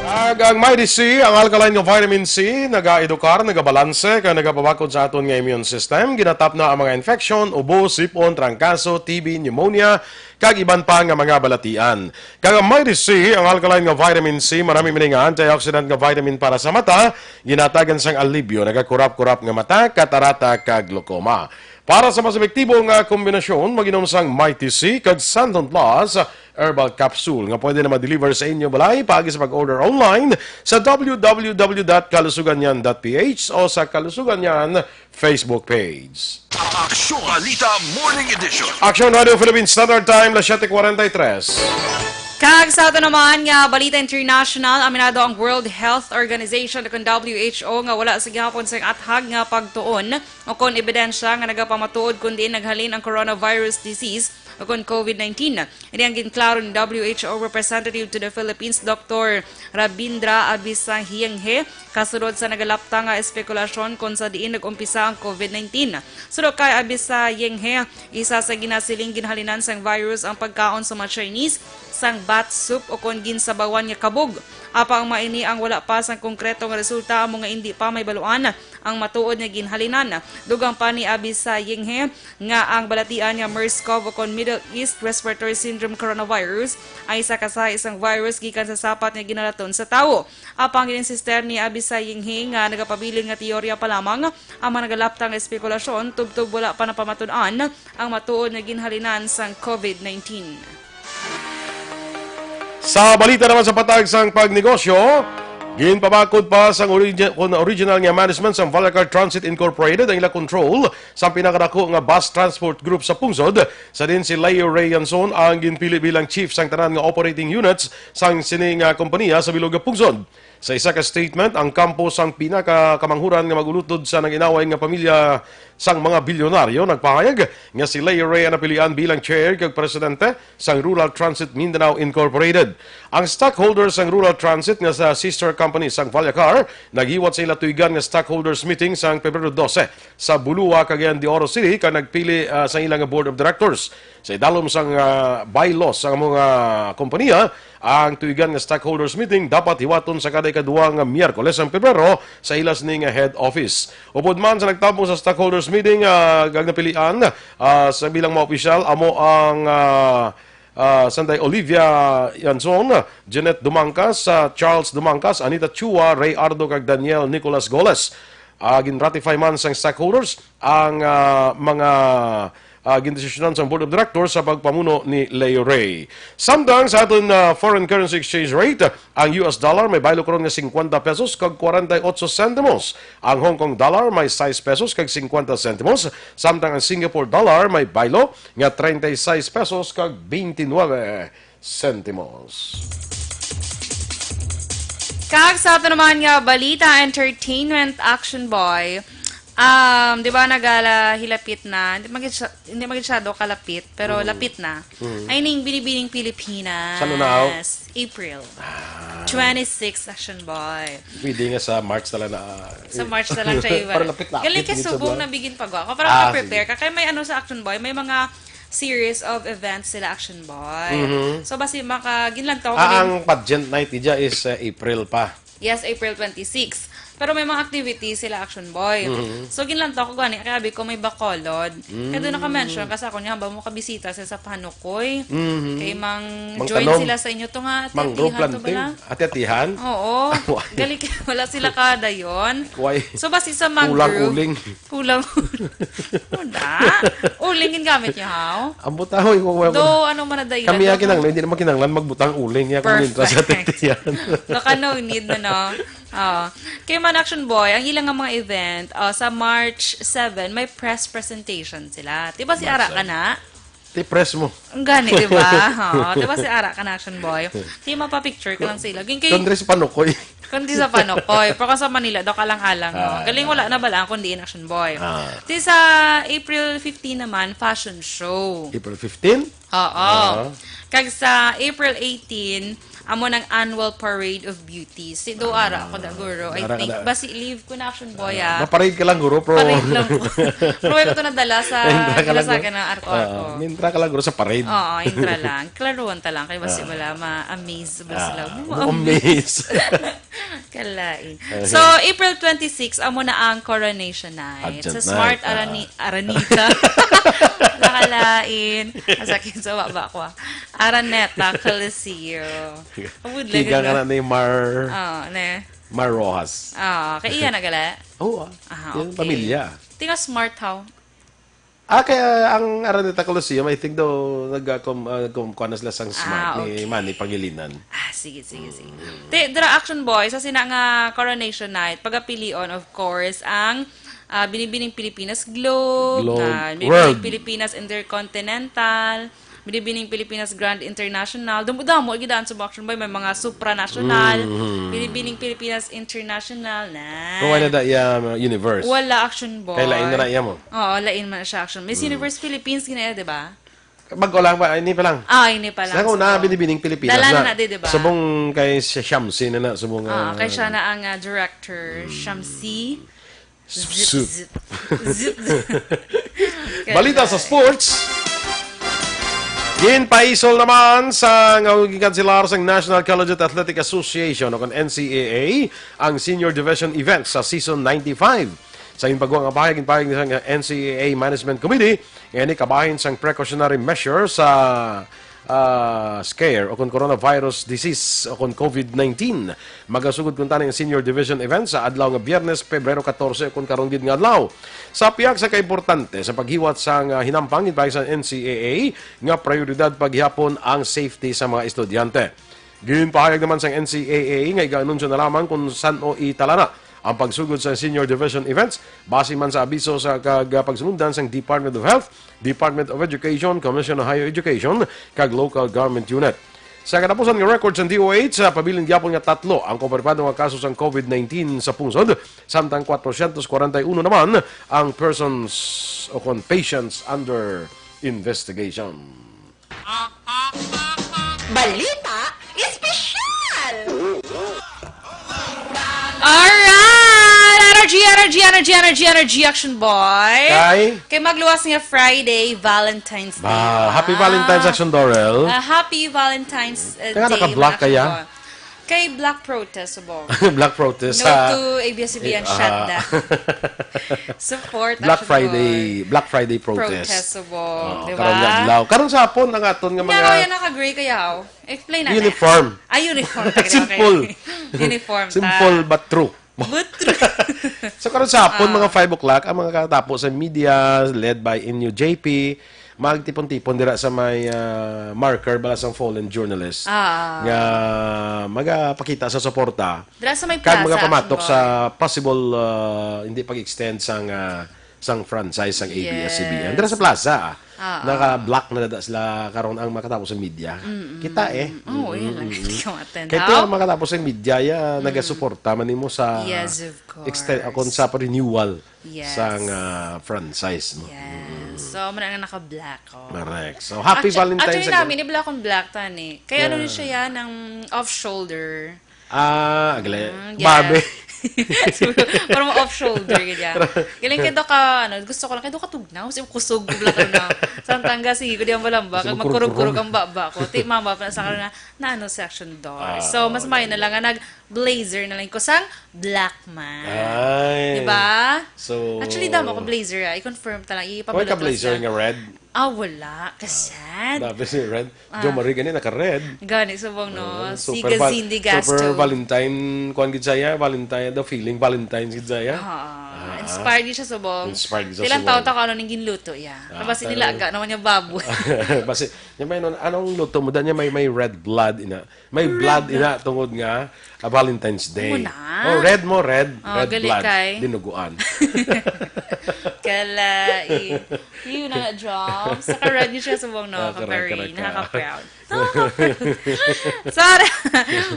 Kag ang Mighty C, ang alkaline nga vitamin C, nagaedukar, nagabalanse, kag nagapabakod sa aton nga immune system. Ginatapna ang mga infection, ubo, sipon, trangkaso, T B, pneumonia, kag iban pa nga mga balatian. Kag ang Mighty C, ang alkaline nga vitamin C, marami man nga antioxidant nga vitamin para sa mata, ginatagan sang alibyo, nagakurap-kurap nga mata, katarata, kag glaucoma. Para sa mas epektibo nga kombinasyon, mag-inom sang Mighty C kag Santon Plus Herbal Capsule nga pwede na ma-deliver sa inyo balay paagi sa pag-order online sa w w w dot kalusuganyan dot p h o sa Kalusuganyan Facebook page. Aksyon Balita Morning Edition. Aksyon Radio Philippines Standard Time, las siete cuarenta y tres. Kag sa ato naman nga balita international, aminado ang World Health Organization o kon W H O nga wala sa gihapon sang athag nga pagtuon o kon ebidensya nga nagapamatuod kon diin naghalin ang coronavirus disease o kon covid nineteen. Ini ang ginklaro ni W H O Representative to the Philippines, Doktor Rabindra Abisayenghe, kasulod sa nagalapta nga espekulasyon kon sa diin nag-umpisa ang covid nineteen. Suno kay Abisayenghe, isa sa ginasiling ginhalinan sang virus ang pagkaon sa mga Chinese sang bat soup o kon ginsabawan nga kabog. Apang maini ang wala pa sang konkreto nga resulta, amo nga indi pa mahibaluan ang matuod nga ginhalinan. Dugang pa ni Abisayenghe nga ang balatian nga MERS-CoV o kon Middle East Respiratory Syndrome Coronavirus ay isa ka sahi sang virus gikan sa sapat nga ginhalaton sa tawo. Apang gin-insister ni Abisayenghe nga nagapabilin nga teorya pa lamang ang mga nagalapta nga espekulasyon, tubtob wala pa napamatud-an ang matuod nga ginhalinan sang covid nineteen. Sa balita naman sa patag sang pagnegosyo, ginpabakod pa sang origi-, kun original nga management sang Valacar Transit Incorporated ang ila control sa pinakadako nga bus transport group sa pungsod, sa din si Leo Ray Yanson ang ginpili bilang chief sang tanan nga operating units sang sini nga kompanya sa bilog nga pungsod. Sa isa ka statement, ang kampo sang pinakakamanghuran nga mag-ulutod sa nag-inaway nga pamilya sang mga bilyonaryo nagpahayag nga si Leo Ray ang napilian bilang chair kag presidente sang Rural Transit Mindanao Incorporated. Ang stockholders sang Rural Transit nga sa sister company sang Valacar naghiwat sa ila tuigan nga stockholders meeting sang Pebrero dose sa Bulua, Cagayan de Oro City, kag nagpili, ah, sa ila nga board of directors. Sa idalom sang, ah, bylaws sang mga kompanya, ang tuigan nga stockholders meeting dapat hiwaton sa kada ikaduha nga Miyerkules sang Pebrero sa ila sini nga head office. Upod man sa nagtambong sa stockholders meeting, ah, kag napilian, ah, sa bilang mga opisyal, amo ang, ah, ah, Sanday Olivia Yanson, Jeanette Dumangcas, ah, Charles Dumangcas, Anita Chua, Ray Ardo, kag Daniel Nicolas Goles. Ah, gin-ratify man sang stockholders ang, ah, mga, ah, gindesisyonan sang Board of Directors sa pagpamuno ni Leo Ray. Samtang sa aton, ah, foreign currency exchange rate, ang U S dollar may baylo karon nga cincuenta pesos kag cuarenta y ocho centimos. Ang Hong Kong dollar may sais pesos kag cincuenta centimos, samtang ang Singapore dollar may baylo nga treinta y seis pesos kag veintinueve centimos. Kag sa ato naman nga balita, entertainment, Action Boy. Um, di ba nagala hilapit na? Hindi magid siya, hindi magid siya do kalapit, pero Mm. lapit na. Mm. Ay ning Binibining Pilipinas. Sa ano na, aw? April. Ah. Twenty-six, Action Boy. Pwede nga sa March na lang na, ah, Sa March na lang siya iba. Para lapit-lapit Galing kay din sa subong buwan. Nabigin pa ako. Para Ah, prepare sige. Ka. Kaya may ano sa Action Boy, may mga series of events sila Action Boy. Mhm. So, basi maka-, ginlantaw ko Ah, din. Ang pageant night, ija, is, uh, April pa. Yes, April twenty-six. Pero may mga activities sila Action Boy. Mhm. So, ginlantaw ko gani, kaya abi ko may Bacolod. Kaya doon Mm. naka-mention, kasi ako niya, ba mo kabisita sa, sa Panukoy. Mhm. Kay mang Mang join Tanom. Sila sa inyo to nga, Mang ati-atihan to Roplante. Bala? Ati-atihan? Oo. Why? Galing, wala sila ka dayon. Why? So, basi sa Kulang mangrove. Uling. Kulang. Wala. Uling gin gamit niya, haw? Ang butahoy, kung wala Do, ano man na dahilan, Kami do, akin ang, hindi naman kinanglan magbutang uling, ya, kung mintra sa Perfect. Titiyan. Baka no need na, no? Oo. Kay man, Action Boy, ang ilang nga mga event, oh, sa March seven, may press presentation sila. Di ba si March Ara ka seven. Na? Ti press mo. Ang gani, di ba? Oo, di ba si Ara ka na, Action Boy? Di mapapicture ka lang sa ila. Yung kay Kung dress panukoy. Kundi sa Panukoy. Pero sa Manila, daw kalang-alang, no? Ah, Galing wala na bala ang kundi in Action Boy. Ah. Di sa April fifteen naman, fashion show. April fifteen? Oo. Ah. Kag sa April eighteen, Amo nang Annual Parade of Beauty. Si do ara ako da, guro. I Ara ka think, da. Basi leave ko na, Action Boy, ah. Maparade ka lang, guro, pero Parade lang ko. Pero wala ko to nadala sa Intra ka lang, ginasaga guro. na arko Ah, ako. Intra ka lang, guro, sa parade. Oo, intra lang. Klaruan ta lang. Kay basi wala ma-amaze. Basi Ah, lang. ma-amaze. Kalain. So, April twenty-six, amo na ang Coronation Night. Adjant Sa night, Smart ah. Arani Aranita. Nakalain. Masakit sa baba ko, ah. Araneta Coliseum. Abudlagan Tigang na. Ka na ni Mar, Ah, ne. Mar Rojas. Ah, kay iya na gala. Oo, ah. Ah, Yung okay. Pamilya. Tinga smart how? Ah, kaya ang Araneta Coliseum, I think daw, nag-, ah, com, ah, com, kuha na sila sang smart Ah, ni okay. Manny Pangilinan. Ah, sige, sige, sige. Te, dira, Action Boy, sa sina nga Coronation Night, pagapilion, of course, ang ah, Binibining Pilipinas Globe, Globe. ah, Binibining World. Pilipinas Intercontinental, Binibining Pilipinas Grand International. Damo-damo, gidaan sa Action Boy, may mga supranational, Mm-hmm. Binibining Pilipinas International, na. Pero wala da iya, uh, universe. Wala, Action Boy. Kay lain na na iya mo. Oo, lain man siya, Action. Miss Universe Philippines, gina, di ba? Bago lang ba? Ini pa lang. Ah, ini pa lang. Sa una, So, Binibining Pilipinas dala na. na, di, di ba? Subong kay si Shamsi na na. Subong, Ah, ah, kay siya na ang ah, director, Shamsi. Sup, sup. Zip, zip, zip. Balita sa sports. Ginpaisol naman sa nga gikanselar sang National Collegiate Athletic Association o kon N C A A ang Senior Division event sa season ninety-five. Sa ginpagwa nga pahayag, ginpahayag sa N C A A Management Committee nga ini kabahin sang precautionary measure sa ah, scare o kon coronavirus disease o kon COVID nineteen. Magasugod kuntani ang Senior Division event sa adlaw nga Biyernes, Pebrero katorse, o kon karon gid nga adlaw. Sa pihak sa kaimportante sa paghiwat sang hinampang, ginpahayag sa N C A A nga prioridad pa gihapon ang safety sa mga estudyante. Ginpahayag naman sang N C A A nga iga-anunsyo na lamang kung san-o italana ang pagsugod sa Senior Division events base man sa abiso sa kag pagsunundan sang Department of Health, Department of Education, Commission on Higher Education, kag local government unit. Sa katapusan nga record sang D O H, ah, pabilin gyapon nga tatlo ang kumpirmado nga kaso sang COVID nineteen sa pungsod, samtang kwatrosyentos kwarenta y uno naman ang persons o kon patients under investigation. Balita Espesyal! Alright! Energy, energy, energy, energy, energy, Action Boy! Kay? Kay magluwas nga Friday, Valentine's Day. Ba, happy Ah. Valentine's, Action Dorel. Ah, happy Valentine's uh, Kaya Day, naka-black Action kaya? Boy. Kay Black Protest, subong. Black protest No sa to A B S C B N Eh, shot ah. na. Support, Black Action Friday, Boy. Black Friday protest. Protest, subong, Oh, di karon nga ba? adlaw. Karon sa hapon ang aton nga Nya, mga kaya naka-gray kaya, oh. Explain na. Uniform. Ah, uniform. Talaga, Simple. Okay. Uniform ta. Simple but true. But true. So karon sa hapon, Ah. mga five o'clock, ang mga katapo sa media, led by inyo J P, magtipon-tipon dira sa may ah, marker bala sang fallen journalist Ah. nga magapakita sa suporta Dira sa may kag plaza, magapamatok Action sa Boy. possible ah, hindi pag-extend sang ah, sang franchise sang A B S C B N. Yes. Dira sa plaza, ah. Ah, ah. Naka-block na dada sila karon ang makatapo sa media. Kita eh. Oo, yun lang. Hindi ko attend. Kaya How? Ang makatapo sa media, ya, nagasuporta man nimo sa Yes, of course. extend, kung sa renewal Yes. sang ah, franchise mo. Yes. So, muna nga naka-black, oh. Correct. So, happy Actu- Valentine's Actually, again. Namin, ni black on black, tani. Kaya ano Yeah. ni siya yan, ng off-shoulder. Ah, agle. Mm, Barbie. yes. Parang off-shoulder, ganyan. Galing kay do ka, ano, gusto ko lang, kay do ka tugnaw, si kusog ko lang na. Sa Tangga, sige, ko di ang balamba, Gusto kag magkurog-kurog. magkurog-kurog ang baba ko. Ti, mama, pa sa karon na, na ano, section door. Ah, So, mas okay. Mayo na lang nga nag-blazer na lang ko sang black man. Ay. Di ba? So, Actually, damo ko blazer, ah. I-confirm ta lang. May Ipabalot ka blazer lang. Nga red? Ah, wala. Kasad. Dabi si red. Jo Marie gani naka-red. Gani, subong, no? Ah, Si super val- Gazindi Gasto. Super Valentine, kuan gid saya, Valentine, the feeling Valentine's gid saya. Ah, inspired gid siya, subong. Inspired gid siya, Tilang subong. Taon ta ko ano ning ginluto, ya. Ah, Basi tayo. Nilaga naman niya baboy. Basi, niya may nun, anong luto mo? Dahil niya may, may red blood, ina. May blood, ina, tungod nga, ah, Valentine's Day. Muna. Oh, red mo, red. Oh, Red gali blood. kay. Dinuguan. Kala, eh. Yun na nga, Joms. Saka red yun siya, subong, no? Ah, correct, Kapari. correct ka. Nakaka-proud. Nakaka-proud. So, ara,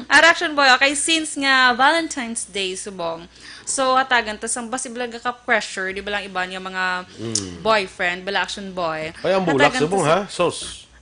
ara, Action Boy, okay, since nga Valentine's Day, subong, so, hatagan ta sang basi bala ka pressure, di ba lang iba niya mga boyfriend, bala Action Boy. Ay, ang bulak, Hatagan ta subong, sa- ha? Sos.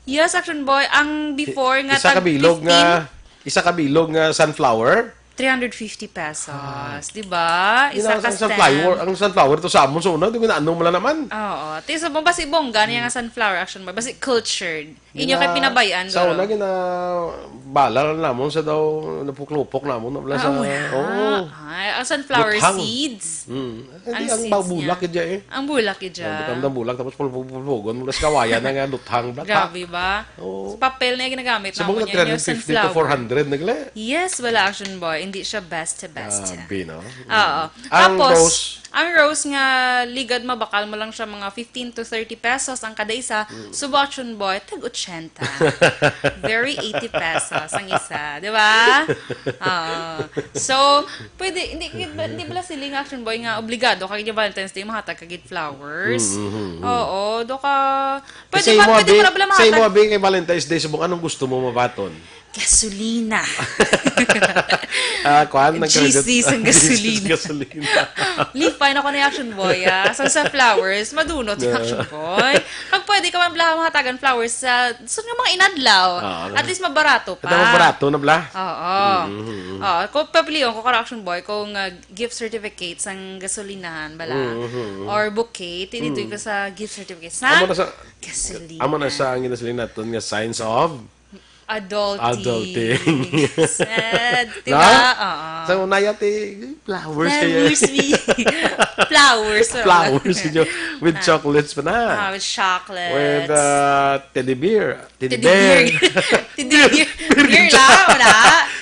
Yes, Action Boy. Ang before nga Isa ka tag bilog nga, fifteen, Isa ka bilog nga sunflower. Three hundred fifty pesos, Ah. di ba? Isa Yun ang, ka ang sunflower, stem. ang sunflower to sa amon sa una, di ba, ano mo lang naman? Oo. Ti sa basi bongga niya nga sunflower, Action Boy. Basi cultured. Inyo kay Gina-, pinabayaan, sa guro. una, gina-, bala lang namon sa daw, napuklupok namon, wala Ah, sa, wala. oo. Ay, ang sunflower Buthang. seeds. Mm. Hindi, Ang ang seeds ba-, bulak niya. yun dyan eh. Ang bulak yun dyan. Ang butang ng bulak, tapos pulpug-pulpugon mo, tapos kawayan na nga, luthang, black Grabe ba? Oo. Sa papel na yung ginagamit Sa namin mga yan, yung three hundred fifty to sunflower. four hundred na gali. Yes, wala, Action Boy. Hindi siya best to best. Grabe, no? Oo. Ang Tapos, rose? ang rose nga ligad mabakal mo lang siya mga fifteen to thirty pesos ang kada isa. Mm. Subo, Action Boy, tag otsenta. Very eighty pesos ang isa, di ba? Oo. So, pwede, hindi, hindi, hindi pala siling, Action Boy, nga obligado kag yung Valentine's Day, mahatag kag flowers. Mm, mm, mm. Oo, do ka, pwede Kasi ba, mo, pwede abi, mo na pala sa imo, mahatag. abi, kay Valentine's Day, subong, anong gusto mo mabaton? Gasolina. Ah, kuan, nag-credit. G C sa G C sa gasolina. gasolina. Leave fine ako ni Action Boy, ah. Sa, sa flowers, madunot yung Yeah. Action Boy. Pag pwede ka man pala mahatagan flowers sa, sa nga mga inadlaw. Ah, At least mabarato pa. Ito, mabarato na pala. Oo. Mm, mm, mm. Oo. Kung papilion ko, karo Action Boy, kung, ah, gift certificate sang gasolinahan, bala, Mm, mm, mm. or bouquet, tinitoy Mm. ko sa gift certificate sa Amo na sa, gasolina. amo na sa ang ginasolina naton nga signs of Adulting. Adulting. Sad. Diba? Na? Oo. Sa una, yati, flowers kayo. Flowers, we. Flowers, oo. Flowers, yun. With Ah. chocolates pa na. Ah, with chocolates. With, uh, teddy bear. Teddy Teddy bear. bear. Teddy bear. Bear Bear lang, wala.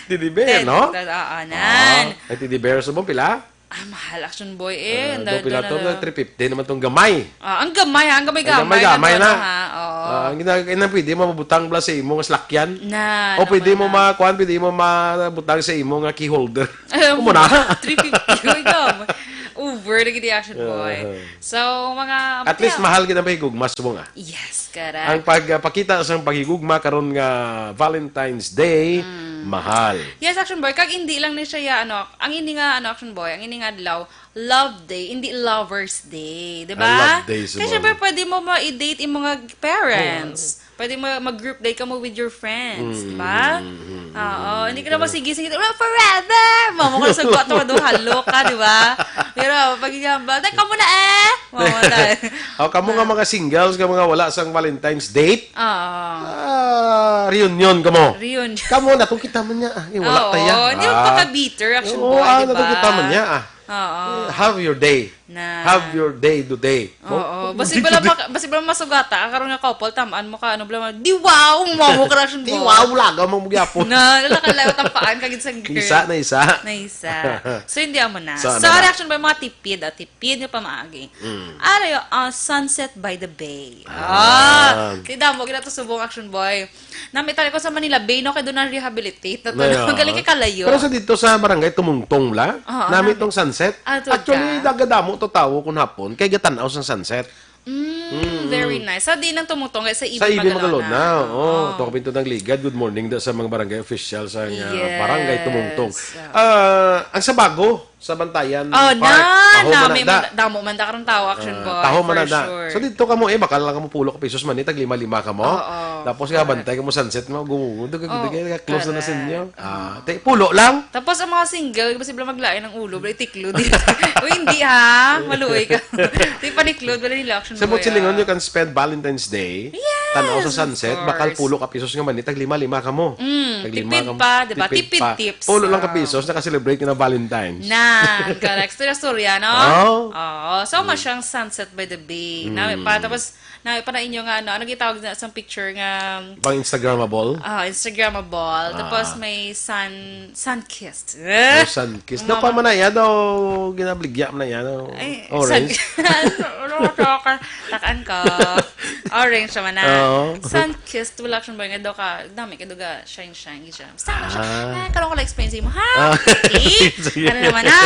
Teddy bear, Ted-, no? oo, nan. Ah, ay, teddy bear. So, mo pila? Ah, mahal, Action Boy, eh. Ah, Ang do dal-, pila dal-, to? dal-, Three fifty naman tong gamay. Ah, ang gamay, ha? Ang gamay-gamay. Ang gamay-gamay Ang na. gamay-gamay na, ha? Oo. Ah, ang gina-, ang pwede mo mabutang bala sa imo nga slakyan. Na, O pwede naman mo na. ma-, kuan, pwede mo mabutang sa imo nga key holder. Alam Amo mo na. na, three fifty, uy, gamay. Over na gid, Action Boy. Aha. So, mga At least, matiyaw. mahal gid ang pahigugma, subong, ah. Yes, correct. Ang pagpakita sang paghigugma karon nga Valentine's Day, Mm. mahal. Yes, Action Boy. Kag hindi lang ni siya, ya, ano, ang ini nga, ano, Action Boy, ang ini nga adlaw, love day, hindi lovers day, di Ah, ba? love day, Kaya siguro. syempre, pwede mo ma-date yung mga parents. Oo. Pwede mo mag-group date ka mo with your friends, Mm, di ba? mm, mm, Oo, mm, hindi ka na mm. magsige-sige, "Well, forever!" Mamo ka na sa gwato, duha, loka, di ba? Pero pag yung ba, "Tay, kamo na eh!" Mamo tayo. O, kamo nga mga singles, nga mga wala sang Valentine's date, Oo. ah, reunion kamo. Reunion. Kamo, natong kita man niya, ah. Eh, wala Oo, tayo. hindi mo Ah. pagka-bitter, Action Oo, Boy, ah, di natong ba? kita man niya, ah. Oo. Eh, have your day. Na. Have your day today. Oo. Mo? Basi bala maka-, basi bala masugata, ah, karon nga couple, tamaan mo ka, ano, bala, di wow, mo mo crush mo. Di wow, laga mo mo gyapon. Na, lalakalayo, tampaan ka gid sa girl. Isa na isa. Na isa. So, hindi amo na. So, ano So, na? reaction ba yung mga tipid, ah, tipid nga pamaagi? Mm. Ano yung, ah, Sunset by the Bay? Ah. Ah. Kaya damo, gina to subong Action Boy. Nami tali ko sa Manila Bay, no, kay doon na-rehabilitate na to. Ay, no? oo. Galing kay kalayo. Pero sa dito sa Barangay Tumungtong la, Oo, nami nami. tong sunset. Ah, to Actually, ka? dagadamo to tawo kun hapon, kay gatanaw sang sunset. Mm, Mm. very nice. Sa di nang Tumungtong, kay sa Sa Ibi Ibi Magalona. Magalona, oo. Oo. To, kapinto ng ligad. Good morning da sa mga barangay official sa, uh, Yes. Barangay Tumungtong. Ah. Ah, ang Sabago, sa Bantayan Oh, Park. na, Taho man nami na da. man, damo man da karon tawo, Action Ah, Boy, taho man for na da. sure. So, dito kamo, eh, bakal lang kamo pulo ka pesos man, eh, tag lima-lima kamo. Oo, Tapos nga, correct. bantay kamo sunset mo, gumugundo, Oo, gumugundo, close na na sa correct. inyo. Ah, te, pulo lang. Tapos ang mga single, di ba sila maglain ng ulo, bali tiklo din. O, hindi ha, maluoy ka. Di paniklod, wala nila Action Sa Boy, Mutsilingon, ah. you can spend Valentine's Day, Yes, tanaw sa of sunset, bakal course. pulo ka pesos nga man, eh, tag lima-lima kamo. Mm, Tag lima tipid kamo. pa, di ba? Tipid Tipid pa. tips. Pulo lang ka Ah. pesos, naka-celebrate ka na Valentine's. Na, correct. Istorya-storya, no? Oh. Oo. So, Mm. masyang Sunset by the Bay. Mm. Nami pa, tapos, nami pa na inyo nga, ano, ano gitawag na sa picture nga, Pang Instagrammable? ah, Instagrammable. Ah. Tapos, may sun, sun-kissed. Oh, sun-kissed. Mama. Daw pa man na iya, daw ginabligya man na iya, daw Ay, orange. sun-, ano, ano, ano, takan ko. Orange naman na. Oo. Sun-kissed, wala siyang bagay. Daw ka, dami ka, daw ka, shine, shine, gid siya. Basta mo siya. Ah. Ah, karon ko lang explain sa imo, ha? Ah. Okay? Sige. Ano naman, ha?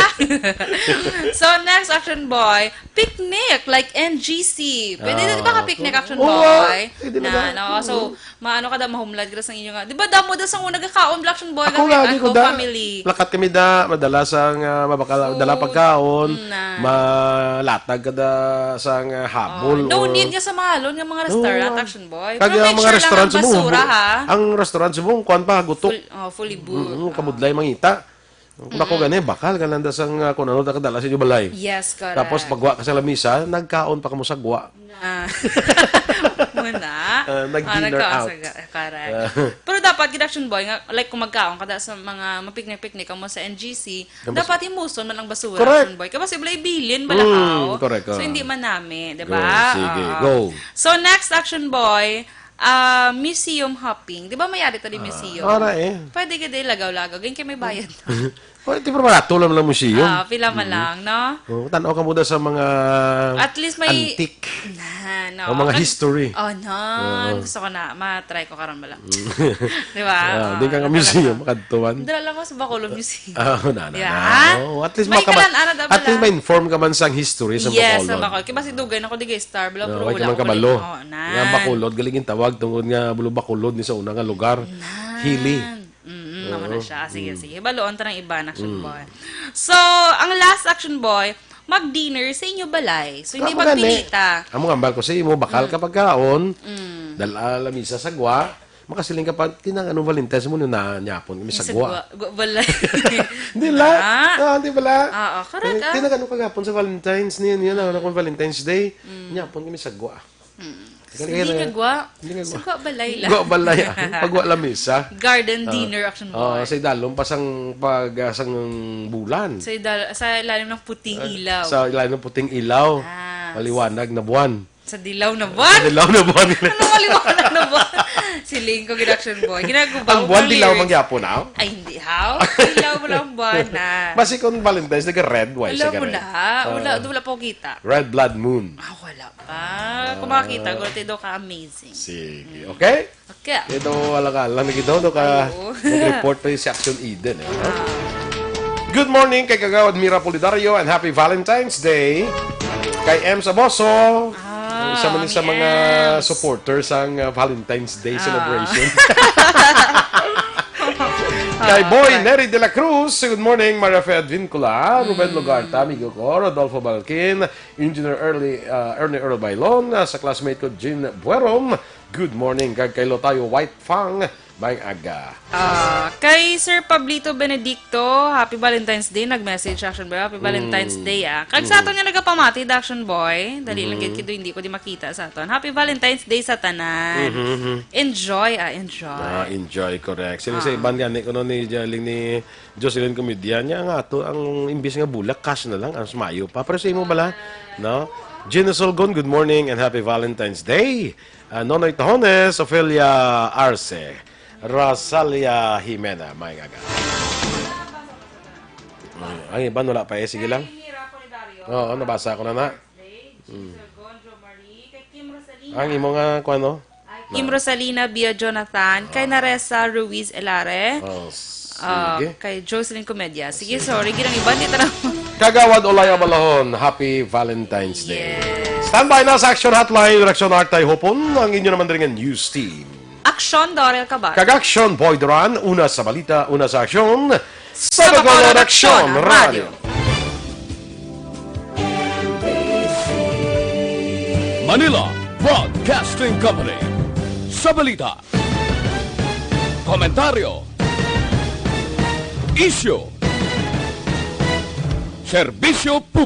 So, next, Action Boy, picnic, like N G C. Pwede na, di ba, Ah, ka-picnic, Action oo, Boy? pwede na Na, ba? no? So, Maano ka da, mahumlad ka da sang inyo nga. Di ba, damo da sang una gakaon, Black Action Boy, Ako kami, lagi ko ako, da, family. Lakat kami da, madala sang, ah, mabakal, Oo. dala pagkaon, Mm, na. malatag ka da sang, ah, habol Oh, no or need nga sa mahalon nga mga No, restaurant, ah, Action Boy. Kag Pero ang make mga sure lang restaurant ang basura, subong, ha? ang restaurant subong, kuwan pa, gutok. Full, oh, fully booked. Mm, Oh. kamudlay mangita. Kung ako Mm. gani, bakal ka lang da sang, ah, kung ano nakadala sa inyo balay. Yes, correct. Tapos pagwa ka sa lamisa, nagkaon pa kamo sa gwa. Na. Muna. Ah, nag-dinner Ano ka, out. sa ga-, correct. Ah. Pero dapat, gid, Action Boy, nga, like, kung magkaon ka da sa mga mapiknik-piknik kamo sa N G C, Ang bas- dapat himuson man ang basura, Correct. Action Boy. Kaya posible ibilin, Mm, balahaw. correct, So, ah. hindi man nami, di Go, ba? sige, Oo. go. So, next, Action Boy, ah, museum hopping. Di ba mayari to di Ah, museum? ara eh. Pwede ka di lagaw-lagaw. Ganyan kay may bayad. Pwede, pero barato lang lang museum. Ah, pila man Mm. lang, no? Oh, tanaw ka muna sa mga At least may antique. Na, no? O mga Kan-, history. Oh, no. Oo. Gusto ko na, ma-try ko karon bala. Mm. Di ba? Ah, Ah, di ka nga nagdala museum, ka. kadtuan. Dala lang ko sa Bacolod Museum. Ah, na, na, Di ba? na. Oh, at least May maka-, kalan-an na at least bala. ma-inform ka man sang history sa Yes, sa Bacolod. Bacolod. Kaya basi dugay na ko di kay Star, bala, Ah, pero wala wala ka man ko kabalo. rin. Oh, nan. Nga Bacolod, galing yung tawag, tungod nga Bulu Bacolod ni sa una nga lugar. Nan. Hili. Mm, ako na Oo. siya. Ah, sige, Mm. sige. Baloon ta ng iba na, Action Mm. Boy. So, ang last, Action Boy, mag-dinner sa inyo balay. So, hindi Amo gani. magpilita. Amo nga, ambal ko sa imo, bakal Mm. ka pagkaon, Mm. dala lamisa sa gwa, makasiling ka pa, "Tinang anong Valentine's mo na nyapon kami sa Sa gwa." gwa-, gwa-, balay. Hindi la. Ah. Ah, hindi bala. Oo, correct, Eh, ah. tinang ano kagapon sa Valentine's niya, niya, na, na kung Valentine's Day, Mm. nyapon kami sa gwa. Mm. Kaya Hindi kaya nga gwa. Hindi nga Sa gwa. gwa balay lang. Gwa balay, ah. Pagwa lamisa. Garden Ah. dinner, Action Oh, Boy. sa idalom pa sang pag, ah, sang bulan. Sa idal-, sa ilalim ng puting Ah, ilaw. sa ilalim ng puting ilaw. Ah. Maliwanag na buwan. Sa dilaw na buwan? Sa dilaw na buwan. Ano maliwanag na buwan? Siling ko, gid, Action Boy. Ginagubaw Ang buwan, ko dilaw lyrics. man gyapon, ah? Ay, hindi, how? Dilaw mo lang ang buwan, ah. Basi kung Valentine's, nag-red, why Wala siya mo ka-red? na. Wala, Ah. wala pa ko kita. Red blood moon. Ah, wala pa. Kung makakita ko, Ah. tido ka amazing. Sige. Mm. Okay? Okay. Ito, wala ka lang. Nagito, no, ka, Ayo. nag-report pa yung si Action Eden, eh, no? Ah. Good morning kay Kagawad Mira Pulidario and happy Valentine's Day kay Ems Aboso. Ah, Isa man ni sa mga Ems. supporters sang, uh, Valentine's Day Ah. celebration. Kay Ah, Boy okay. Nery de la Cruz, good morning, Maria Fe Advincula, Ruben Mm. Lugarta, amigo ko, Rodolfo Balkin, Engineer Early, uh, Ernie Earl Bailon, uh, sa classmate ko, Jean Buerom, good morning, kag kay Lotayo White Fang, maayong aga. Ah, kay Sir Pablito Benedicto, happy Valentine's Day. Nag-message, Action Boy, happy Valentine's Mm. Day, ah. Kag sa Mm. aton nga nagapamati, Action Boy, dali lang Mm. gid, kay hindi ko di makita sa aton. Happy Valentine's Day sa tanan. Mm-hmm. Enjoy, ah, enjoy. Ah, enjoy, correct. Sila sa Ah. iban gani, kuno ni Jaling ni Jocelyn Comedian, niya nga ato, ang imbis nga bulak, cash na lang, ang sumayo pa. Pero sa imo bala, no? Gina Solgon, good morning and happy Valentine's Day. Ah, Nonoy Tahones, Ofelia Arce, Rosalia Jimena, maayong aga. Mm, ang iban wala pa eh, sige lang. Oo, nabasa ko na na. Mm. Ang imo nga, kuwan, no? Kim Rosalina Bia Jonathan, kay Naresa Ruiz Elare, Oh, ah, sige. kay Jocelyn Comedia. Sige, Sige. sorry, ginang iban, di tara. Kagawad Olay Abalahon, happy Valentine's Day. Yes. Standby na sa Action Hotline, Reaksyon Artay Hopon, ang inyo naman rin nga news team. Aksyon, Dorel Cabar. Kag Action, Boy Duran, una sa balita, una sa aksyon, sa Sa Bacolod Bacolod Aksyon Aksyon Radio. Radio. Manila Broadcasting Company. Sa balita, komentaryo, isyu, serbisyo publiko.